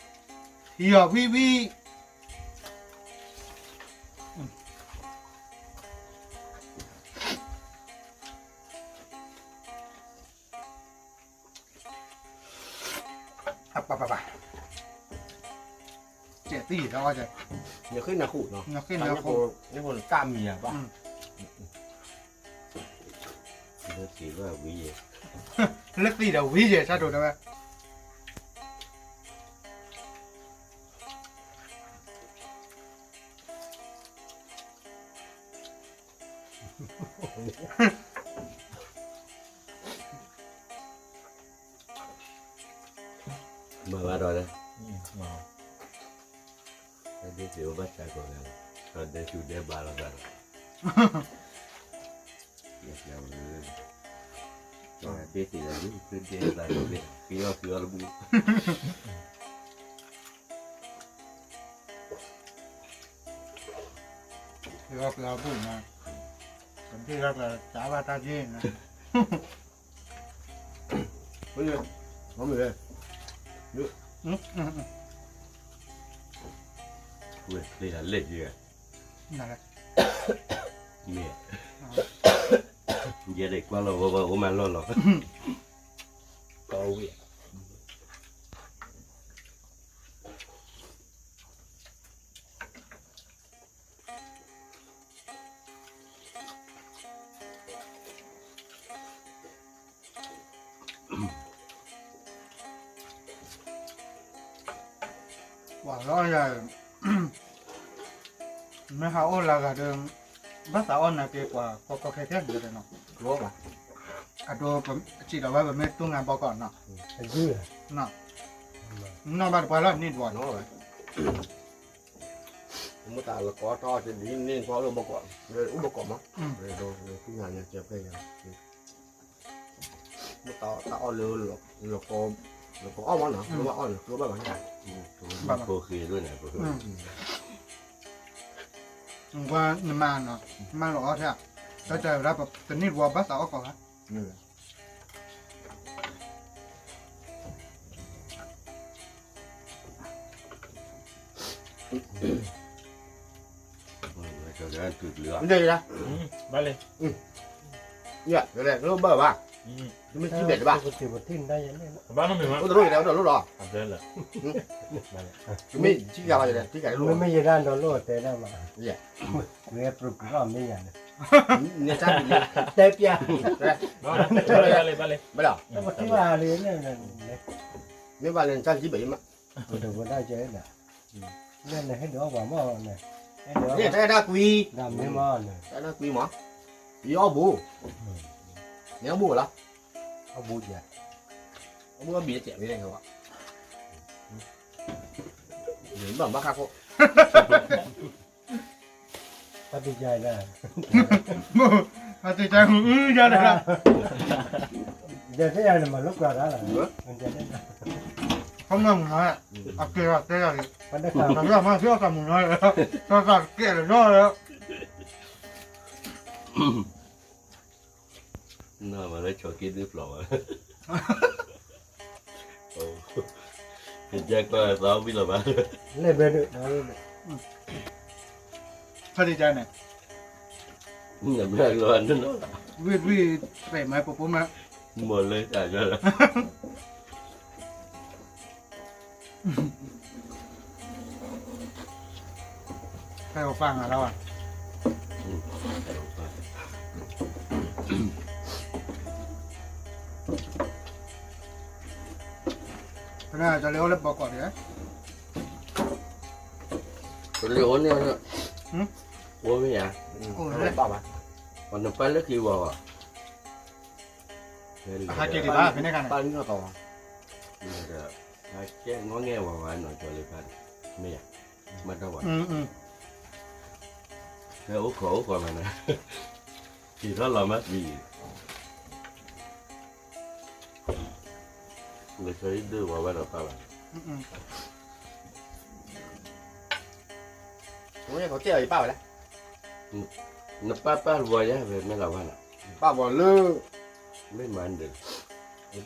ဝံၣ်, ထံအီၤဝံၣ်ဝံၣ်, အပပပ, ကဲသံၣ်ဒီး, နဃ့နဃုာ်နီၤ, နဃ့နဃုာ်, နဃ့နတၢ်မံၤဘၣ်, လၢသံၣ်ဒီးဝံၤယဲၢ်, လၢသံၣ်ဒီးဝံၤယဲၢ် ဆၣ်ဒိၣ်တဲဝဲ မၤဘၣ်ဒီး, ဒ်သိးဘၣ်ဆၢကီး, ဒဲဆူဒဲဘၣ်လီၤဘၣ်ဒီး, ဒ်သိးလၢ, ဒဲသ့ၣ်လၢ, ဃ့အီၣ်ဃ့အီၣ်တဘူၣ် ဃ့အီၣ်ဃ့အီၣ်ဘူၣ်န့ၣ်, ကဒ့ၣ်လၢကစးဘၣ်တၢ်က့ၢ်န့ၣ်, မ့ၢ်, ဝဲၢ်ချ့လၢလဲၣ်ယဲၢ်, မ့ၢ်, ယဲၢ်ဒၣ်ကွၢ်လီၤဝဲဝဲအိၣ်မးလီၢ်လီၤ, ကဝံၣ် ပှၤလီၤယၤ, မ့ၢ်ဟးအိၣ်လၢဂၤဒီး, ဘၣ်သးအီၣ်နၤက့ၤပှၤကီကီခဲခဲန့ၣ်နီၤ, အဒိ, စံးဒီးဝဲပမ့ၢ်တူၢ်ငါဘီကီးနီၤ, နီၢ်ဘၣ်တပှၢ်လီၤန့ၣ်တဝီ, မ့ၢ်တၢ်လီၤကီထီၣ်တဒ်န့ၣ် ပှၤအိၣ်ဘီကီး, အိၣ်ဘီကီးမး, တူၢ်ငါညါကဲဖဲညါ မ့ၢ်တၢ်အီၣ်လၢ, လီၤကီအီၣ်မးနီၤ, ကျိဘၣ်အီၣ်န့ၣ် ကျိဘၣ်ဘၣ်န့ၣ်, ဖိဃ့ဒိၣ်န့ၣ်, နမၤနီၤ, မၤလီၤအီၣ်ထဲ, တၢ်တဲဝဲဒၣ်တနံၣ်တဝီဘၣ်သးအီၣ်ကီးဧါ မ့ၢ်ဒ်လဲၣ်, ဘၣ်လဲၣ်, ယလဲၣ်, ကျိဘၣ်ဘၣ်, မ့ၢ်ထံၣ်ဘဲၣ်တဘၣ်, အိၣ်တလိၣ်ယလဲၣ်, အိၣ်တလိၣ်လီၤ, မ့ၢ်ထံၣ်ယၤလီၤယလဲၣ်, ထံၣ်ယၤတလိၣ်, မ့ၢ်ယဲဒၣ်ဒီးလိၣ်တဲဒၣ်မး, ဝဲပရူၤကရီမ့ၢ်ယၤန့ၣ်, တဲပျၢ်, ဘၣ်လဲၣ်, ဘၣ်လဲၣ်, ဘၣ်လဲၣ်, မ့ၢ်ဘၣ်လဲၣ် နတၢ်ထံၣ်ဘဲၣ်ယမး, ပဒိၣ်ပဒၣ်ကဲဒၣ်, လၢနဟဲဒုးအီၣ်ပှၤမီၢ်န့ၣ်, တၢ်အဲၣ်တၢ်ကွံ, တၢ်အဲၣ်တၢ်ကွံမး, ယအီၣ်ဘူး, နအီၣ်ဘူးလီၤ, အီၣ်ဘူးယဲ, အီၣ်ဘူးအီၣ်ဘံၣ်တစဲးမ့ၢ်လဲၣ်, ဘၣ်ဘၣ်ခါခိၣ် အတကဲဒၣ်, အတကဲဒၣ်, ဒ်သိးယၤန့ၣ်မၤလိကွၢ်တၢ်လီၤ, ခီမီမုၢ်နီၤ, အကဲထီၣ်တဲယၤန့ၣ်, တၢ်မၤမုၢ်နီၤ, တၢ်ကဲလီၤ, နီၢ်မၤလၢဆီက့ဒုးဖျိးဝဲ, ကဲကွၢ်သးဝံၣ်လီၤဘၣ်, လဲၤဘဲဒၣ်, ဖဲဒ်ကဲန့ၣ်, နမ့ၢ်လီၤနနီၤ, ဝံၣ်ဝံၣ် ပဲာ်မၤပပိမး, မ့ၢ်လၢတၢ်လၢ ဖဲကဖၣ်ငါလီၤဘၣ်, ဖဲန့ၣ် ကၠီလ့အိၣ်လၢဘီကီးဒံး, ကၠီလ့အိၣ်န့ၣ်, အိၣ်မ့ၢ်ဧါ, အိၣ်လၢဘၣ်ဘၣ်, နပၢ်လၢခံဝၤဝဲ ဟဲက့ၤဒံးဘၣ် ဖဲန့ၣ်ခါန့ၣ်, ပၢ်နီၢ်ကီးဝဲ, ကဲနီၢ်ငဲၢ်ဝဲဝဲနီၤ ကၠီလ့ဖါန့ၣ်, မ့ၢ်ဧါ, မ့ၢ်တၢ်ဝဲ, ဖဲအိၣ်ခိးအိၣ်ခိးမးန့ၣ်, က့ၤထီၣ်လီၤမးသံ, လၢကၠီဒုးဝဲဝဲဒီးပၢ်ဘၣ်, ကဲအီၤယပၢ်ဝဲလဲၣ်, နပၢ်ပၢ်ဝဲယၤဝဲမ့ၢ်လီၤဝဲနီၤ, ပၢ်ဝဲလၢ, မ့ၢ်မၤဒၢး,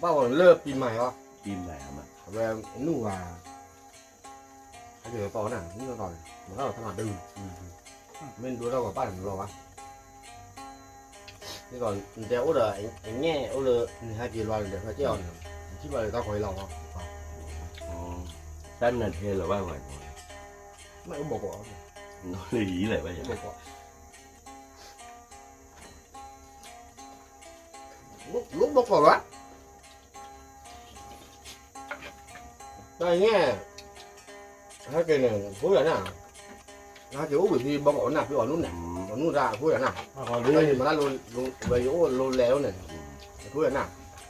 ပၢ်ဝဲလၢပံၤမၤဟီ, ပံၤမၤမး, အဝဲနုၢ်ဂၤ ဟဲက့ၤလီၤတီၤနၤ နံၣ်တီၤတီၤန့ၣ် မၤတၢ်လီၤတၢ်မၤဒုး, မ့ၢ်ဒိတၢ်ဂီၤပၢ်န့ၣ်လီၤဘၣ်, နကီး နတဲအိၣ်ဒီး အငဲၢ်အိၣ်လၢ နဟဲက့ၤလီၤန့ၣ်ဒီး ဖဲကဲအီၤန့ၣ် နထံၣ်ဘၣ်လၢတၢ်ခီအံၤလီၤဘၣ်, တၢ်နၤထဲလီၤဘၣ်ဝဲ, မ့ၢ်အိၣ်ဘီကီး, နီၢ်လၢယံၤလဲၣ်ဘၣ်ယၤ, အိၣ်ဘီကီးဘၣ် တၢ်ငဲၢ်, ဟဲက့ၤန့ၣ် ဖိယၤန့ၣ်, ဟဲက့ၤအိၣ်ဝံၤဖဲဘီကီးနၢ်ဖဲအီၤနူၢ်န့ၣ်, အီၤနူၢ်တၢ်အဖိယၤန့ၣ်, မၤလၢ ဝဲယအိၣ်လိၤလဲၤအိၣ်န့ၣ်, အဖိယၤန့ၣ်,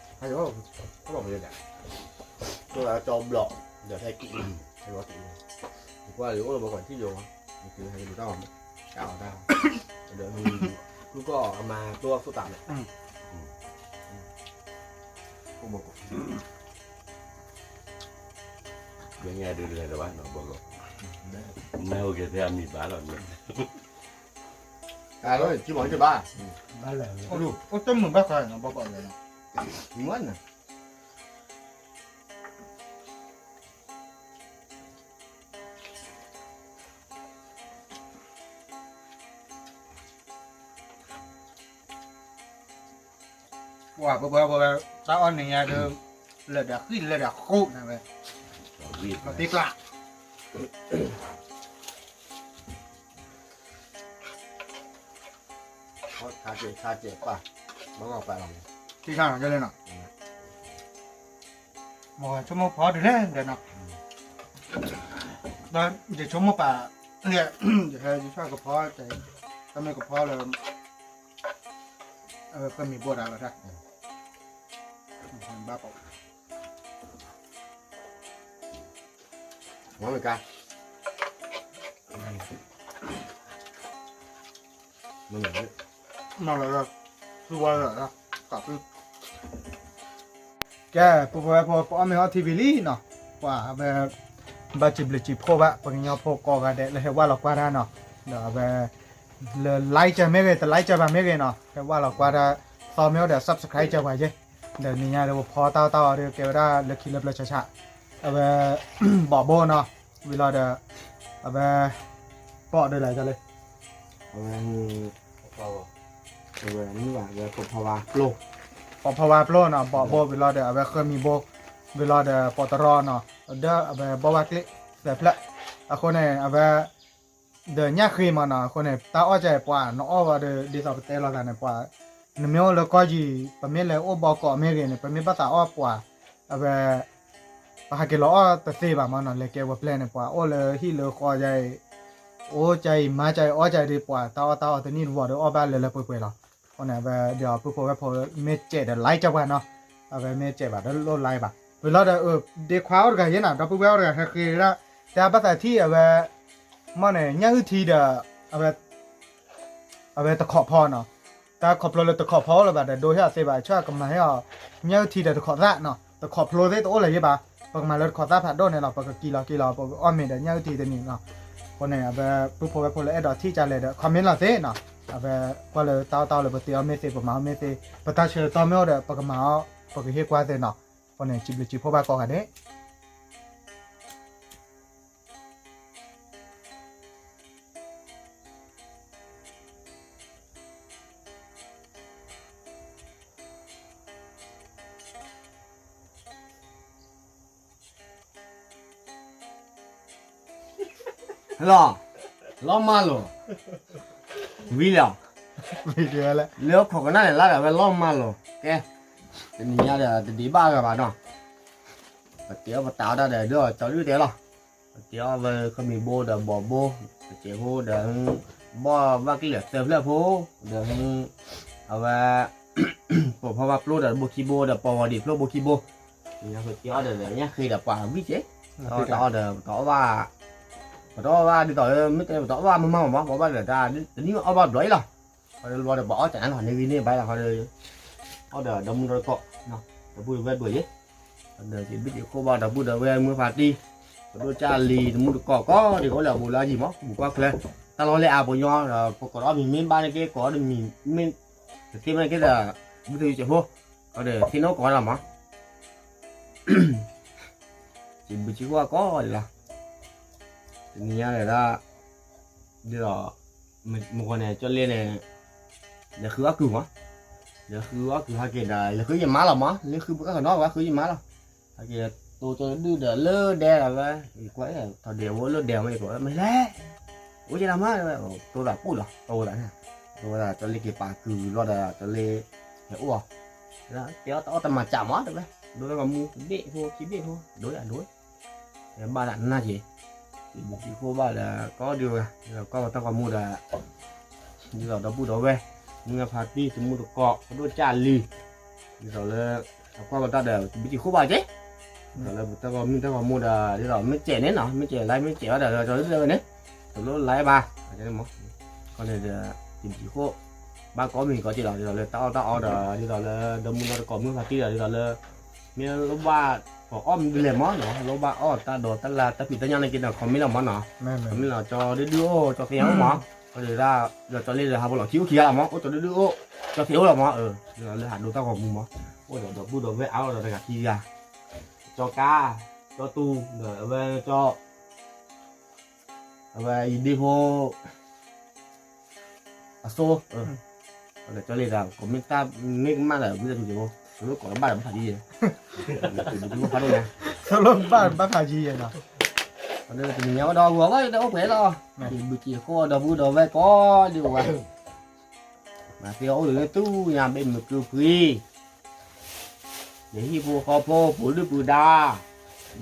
ဟဲက့ၤ, ဟဲက့ၤဖဲယၤ, ကၠီဘျီၣ်, ဒီးဟဲက့ၤ, ဟဲက့ၤ, ကွၢ်လၢအိၣ်လၢဘီကီးထံၣ်ယိာ်, ဟဲက့ၤဟဲက့ၤဒိးတၢ်အီၤ, တၢ်အီၤတၢ်, ဒီး ဖုကီၢ်အမၤကျိအခိၣ်သးန့ၣ်, အိၣ်ဘီကီး ယညါဒုးလဲၤဒီးဘၣ်နီၤ ဘီကီး, နအိၣ်က့ၤဖဲအမံၤဘၣ်လီၤန့ၣ်, တၢ်လီၤန့ၣ် ကံမီၤတဘၣ်, အိၣ်တမုာ်ဘၣ်ဃးနီၤ ဘီကီးလဲၤနီၤ, မ့ၢ်န့ၣ် ပှၤပှၤပှၤ တၢ်အီၣ်နံၤညါဒီး လၢာ်ဒီးဃံၣ်လၢာ်ဒီးဃိးနၤဝဲ, လီၤတံကျါ, ခါကဲခါကဲပၢ်, ဘၣ်ပၢ်လီၤ, ထံၣ်ခါနီၤ ကဲလဲၣ်နီၤ, မ့ၢ်ဆိကမိၣ်ဖီဒ်လဲၣ်ဒီးနီၤ, ဒီးယဆိကမိၣ်ပာ်, ယဟဲယဆၣ်ကဖီ, တမ့ၢ်ကဖီလၢ အဝဲကမံၤဘိဒၣ်လီၤတၢ်, ဘၣ်ပာ်, မ့ၢ်ကါ, မ့ၢ်လီၤ, သူဝါလီၤ, ကးဖု, ကဲ ပှၤပှၤပှၤ ပအီၣ်မ့ၤအီထံဝံၤလံနီၤ, ပှၤအဝဲ ဘၣ်စံးဘျုးစံးဖှိၣ်ဘၣ် ပှၤကညီဖိကိးဂၤဒဲးလၢဟဲဝၢ်လီၤကွၢ်တၢ်နီၤ, ဒီးအဝဲ လၢ like မ့ၢ်ဂ့ၤ တ like ဘၣ်မ့ၢ်ဂ့ၤနီၤ, ဟဲဝၢ်လီၤကွၢ်တၢ် သီမ့ၢ်အိၣ်ဒီး subscribe ကၢပှၤယဲ, ဒီးနံၤညါဒီးပဖီတၢ်အီၣ်တၢ်အီဒီးကဲဝဲဒၣ်လၢခံလၢပျၢၤဆးဆး, အဝဲ ဘီၣ်ဘိနီၤ, ဝံၤလီၤဒီး အဝဲ ပအီၣ်ဒ်လဲၣ်လဲၣ်, အဝဲ အဝဲ ပိာ်ဖီဝါပျိ, ပိာ်ဖီဝါပျိနီၤ, ဘီၣ်ဘိဝံၤလီၤဒီး အဝဲဃၢမံၤဘိ, ဝံၤလီၤဒီး ပိာ်တရီနီၤ, ဒီးအဝဲဘီဝါကျ့ သၢဖျၢၣ်, အဃိန့ၣ် အဝဲ ဒီးညၣ်ဃ့မးနီၤ, အဃိန့ၣ် တၢ်အီၣ်ကဲပှၤ နအီၣ်ဝဲဒီး ဒ်သိးပတဲလိာ်သးန့ၣ် ပှၤ နမ့ၢ်အိၣ်လၢကီၢ်ယံၤ ပမ့ၢ်လဲၤအိၣ်ဘီကီးမ့ၢ်ဂ့ၤန့ၣ် ပမ့ၢ်ဘၣ်သးအီၣ်ပှၤ အဝဲ ပဟးက့ၤလီၤအီၣ်တသ့ဘၣ်မးနီၤ, လဲၤကဲဝဲပျဲၢ်န့ၣ် ပှၤအိၣ်လၢဟံၣ်လၢဃီယါအံၤ, အိၣ်ကါအံၤ မၤကါအံၤ အီၣ်ကါအံၤဒီး ပှၤတၢ်အီၣ်တၢ်အီတနံၣ်တဝီၤဒီး အီၣ်ဘၣ်လၢလၢပှဲၤပှဲၤလီၤ. အဃိန့ၣ် အဝဲဒီးပုၢ်ဖိဝဲၢ်ဖိမ့ၢ်စဲးဒီး like ကၢပှၤနီၤ, အဝဲမ့ၢ်စဲးဘၣ်ဒီးလိၣ် like ဘၣ်. ဝံၤလီၤဒီး ဒ့ခွါအိၣ်တဂၤယဲနီၤ, ဒီပုၢ်ဝဲၢ်အိၣ်တဂၤဟဲဃ့ဒၣ် တဲဘၣ်သးထံၣ်အဝဲ မ့ၢ်န့ၣ် ညၣ်အုၣ်ထံဒီး အဝဲ အဝဲတခီးဖီနီၤ, တၢ်ခီဖျိလၢတခီးဖီအိၣ်လၢၤဘၣ်ဒီး ဒိဟဲအီၤသ့ဘၣ်, ဆၢကမၤဟဲအီၤ ညၣ်အုၣ်ထံဒီးတခီးသၣ်နီၤ, တခီးဖျိသ့ၣ်တအိၣ်လၢၤယဲဘၣ်, ပကမၤလၢတခီးသၣ်ဖးဒိၣ်န့ၣ်လီၤ, ပကကံလီၤက့ၤလီၤ ပကအီၣ်မ့ၤဒီးညၣ်အုၣ်ထံတနံၤနီၤ. အဃိန့ၣ် အဝဲပုၢ်ဖိဝဲၢ်ဖိလၢအဲၣ်ဒိးထံၣ်ကၢလဲၣ်ဒီး comment လီၤသ့နီၤ, အဝဲကွၢ်လၢတၢ်အီၣ်တၢ်အီလၢပတ့အီၣ်မ့ၢ်သ့ ပမၤအီၣ်မ့ၢ်သ့ ပတၢ်ဆၢကတီၢ်မ့ၢ်အိၣ်ဒီး ပကမၤအီၣ် ပကဟ့ၣ်ကွၢ်သ့နီၤ. အဃိန့ၣ် စံးဘျုးစံးဖှိၣ်ဘၣ်ကိးဂၤဒဲး. လီၤ, လီၤမၢ်လိာ်, ဝံၤလီၤ, လၢခိၣ်ကနၣ်န့ၣ်လၢဒၣ်ဝဲလီၤမၢ်လိာ်, ကဲ, တနံၤညါဒီးတဒံးဘၣ်ဂၤဘၣ်နီၤ, ပတဲအီၣ်ပတၢ်အီၣ်တၢ်ဒီး ဒ်အီၤကၠီဒုၣ်တဲလီၤ, ပတဲအီၣ်ဝဲခီမံၤဘိဒီးဘီၣ်ဘိ, ပစဲးဖိဒီး ဘီၣ်ဘၣ်ကလံၣ်အသၢဖျၢၣ်ဖိ, ဒီး အဝဲ ပိာ်ဖီဝါပျိဒီးဘိခံဘိဒီးပိာ်ဝီၤဒံးဖျိဘိခံဘိ, တဲအီၣ်ဒီးညၣ်ဃ့ဒီးပှၤဝံၣ်က့ၤ, တၢ်အီၣ်ဒီး ပတအီၣ်ဘၣ်, ပတအီၣ်ဘၣ်ဒ်သိး မ့ၢ်တဲပတအီၣ်ဘၣ်မ့ၢ်မးမး ပအီၣ်ဘၣ်ဒီးတၢ်တနံၣ်အီၣ်ဘၣ်ဘျီအံၤလီၤ, ခီဒီးလီၤဒီးပအီၣ်တၢ်န့ၣ်လီၤ န့ၣ်ဂ့ၤန့ၢ်ဘၣ်လီၤ ခီဒီး အီၣ်ဒီးဒီမုၢ်ဒီတကိး, ဒီပုၢ်ဒီဝဲၢ်ဒိၣ်ယဲ, ဒီးစံးဘျုးစံးဖှိၣ်ဘၣ်ဒီပုၢ်ဒီဝဲၢ်မုၢ်ဖါတံၢ်, ပဒိၣ်ကၢ်လံၤတမူတကိးကိးဒံးကအိၣ်လၢအဘူးလၢအယံၤမး ဘူးကွၢ်ချၢ, တၢ်လီၢ်လဲၢ်အါပှၤညီဒီး ပကိးဒီးအီၣ်မံၤမ့ၢ်ဘၣ်န့ၣ်က့ ကိးဒီးမံၤမ့ၢ်တသ့မ့ၢ်က့ဒီး ဘုသူစဲးဖိ, ခီဒီးသ့ၣ်နီၣ်ကိးလီၤမး စံးဘျုးစံးဖှိၣ်ကိးဒံးလီၤ, တနံၤညါဒီး ဒ်သိး မုၢ်ဂီၤန့ၣ် ကၠီလ့န့ၣ် လဲၤဃုအီၣ်ကုၢ်မး, လဲၤဃုအီၣ်ကုၢ်ဟဲက့ၤဒီး လဲၤဃုယမါလီၤမး လၢဃုပှၤကနီၣ်ဝဲ ဃုယမါလီၤ, ဟဲက့ၤတိကၠီဒုၣ်ဒီးလၢဒဲလီၤဝဲ, ယကွၢ်ထီၣ်ဒဲးဝဲလၢဒဲဝဲ ယကွၢ်မ့ၢ်လဲၣ်, အိၣ်က့ၤလီၤမး တိသးပူၣ်လီၤ တိသးန့ၣ်, တိဝဲဒၣ်ကၠီလ့က့ၤပာ်ကုၢ်ဘျီဒီး ကၠီလ့ ဟဲအိၣ်အီၤ, တဲအီၣ်တၢ်အီၣ်တမၤစၢ်မးတဲဝဲ, ဒိတၢ်ဂီၤမူတဘ့ၣ်ဖိခံဘ့ၣ်ဖိ ဒိယၤဒိ ဘၣ်ဒၣ်နၢ်က့ၤ, စံးဘျုးစံးဖှိၣ်ဘၣ်ဒီး ကိးဒံးဝဲ, ဒီးကွၢ်ပတၢ်ဂီၤမူဒီး ဒ်သိးဒီပုၢ်ဒီဝဲၢ် မုၢ်ဖါတံၢ် တမူတကိး ပဒိၣ်ကၢ်လံၤ, ဒ်သိးလၢ အကွၢ်ပတၢ်ဒီး စံးဘျုးစံးဖှိၣ်ဘၣ်က့ၤ, ဒ်သိးလၢပတၢ်ဂီၤမူတၢ်ဂီၤမူဒီး ဒ်သိးမ့ၢ်စဲးန့ၣ်နီၤ မ့ၢ်စဲး like မ့ၢ်စဲးဘၣ်ဒီး ကၠီဒုၣ်ဝဲန့ၣ် တလိၣ် like ဘၣ်, ခီန့ၣ်ဒီး စံးဘျုးစံးဖှိၣ် ဘၣ်ကိးမုၢ်နံၤကိးက့ၤလီၤ ဒ်သိးလၢတၢ်အီၣ်တၢ်အီဒီး ဒ်သိးလၢဒီမူဒီတကိးမုၢ်ဖါတံၢ်ဒီး ဒ်သိးလၢ မ့ၢ်လိၣ်ဘၣ် ပအီၣ်မနုၤလဲၣ်မးနီၤ လိၣ်ဘၣ်အီၣ်တၢ်ဒိးတၢ်လၢတၢ်ဖံးတၢ်ညၣ်န့ၣ်က့ၤဒီး comment လီၤမးနီၤ, comment လီၤ ကၠီဒုၣ်ဒုၣ်အိၣ် ကၠီသ့ၣ်ညါအိၣ်မး, ဒီးဒ်သိးလၢဟးဖီလီၤခံအိၣ်ခံဂၤလီၤမး အိၣ်ကၠီဒုၣ်ဒုၣ်အိၣ် ကၠီသ့ၣ်အိၣ်လီၤမး, ဒ်သိးလၢဟးဒိတၢ်ဂီၤမူမး, အိၣ်ဒီးဒီပုၢ်ဒီဝဲၢ်အါလီၤဒီးတဂၤခံဂၤ, ကၠီကါ, ကၠီတူ, ဒီးအဝဲကၠီ အဝဲယဒ့ဖိ အစိ, ကၠီလ့ဒီး ကိးမ့ၢ်တၢ်မ့ၢ်ကမၣ်ဒီး ဝံသးစူၤက့ၤဖိ, တလိၣ်ကိးလၢဘၣ်ဒီးဘၣ်ဖးယံၤယဲ, တလိၣ်ဘၣ်ဘၣ်ဖးယံၤယဲနီၤ, တနံၤညါဝဲဒီး ဂီၤဝဲဒီးအိၣ်ပှဲၤလီၤ, စံးဘျုးစံးဖှိၣ်ဒီပုၢ်ဒီဝဲၢ်ကိးဒံးဝဲ မၤသ့အီၣ်အိၣ်လၢနသူၣ်ညါဘ့ၣ်မုာ်ကုဖှံ, ယဟံၣ်ဖိဃီဖိ ပူၤဒုၣ်ပူၤဒါ,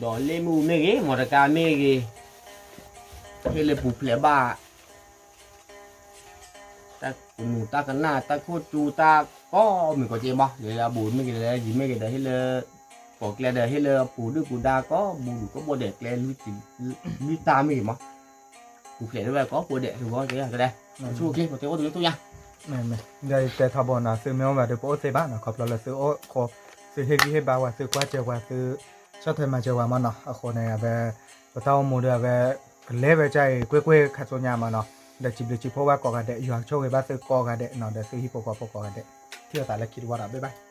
ဒီးလ့ၣ်မ့ၣ်အူမ့ၢ်ဂ့ၤ မီတကါမ့ၢ်ဂ့ၤ, ဟ့ၣ်လၢပူၤဖျဲးဘၣ်, တၢ်ကနူၤတၢ်ကနၣ် တၢ်ခိၣ်စူၤတၢ်ကိးမုၢ်ကိးက့ၤမး လၢအဘူးမ့ၢ်ဂ့ၤ လၢယံၤမ့ၢ်ဂ့ၤဒီး ဟ့ၣ်လၢ ကိးကျဲဒီး ဟ့ၣ်လၢပူၤဒုၣ်ပူၤဒါကိးဘူးဒုၣ်ကိးဘိဒဲးကျဲ လွံၢ်တၢ်မ့ၢ်ဂ့ၤမး ပူၤဖျဲးဒၣ်ဝဲကိးဘိဒဲး တဝီကဲကဲ ဆူၣ်က့ၤ ပတဲအိၣ်တလၢတူၢ်ယါ ဒီးယတဲထီဘိနီၤ သုမ့ၢ်အိၣ်ဘၣ်ဒီး ပအိၣ်သ့ဘၣ်နီၤ ခီဖျိလၢသုအိၣ်ခိး သုဟ့ၣ်ဂံၢ်ဟ့ၣ်ဘါဝဲ သုကွၢ်စၢၤဝဲ သုဆီၣ်ထွဲမၤစၢၤဝဲမးနီၤ အဃိန့ၣ် အဝဲ ပတၢ်အိၣ်မူဒီး အဝဲ ကလဲၤဝဲကၢ်အံၤ ကွ့ၢ်ကွ့ၢ်ခါဆူညါမးနီၤ ဒီးစံးဘျုးစံးဖှိၣ်ဝဲကိးဂၤဒဲး ယွၤကဆိၣ်ဂ့ၤဘၣ်သုကိးဂၤဒဲးနီၤ ဒီးသုဟံၣ်ဖိဃီဖိကိးဂၤဒဲး ထံၣ်လိာ်သးလၢခံတဝီဒီး bye bye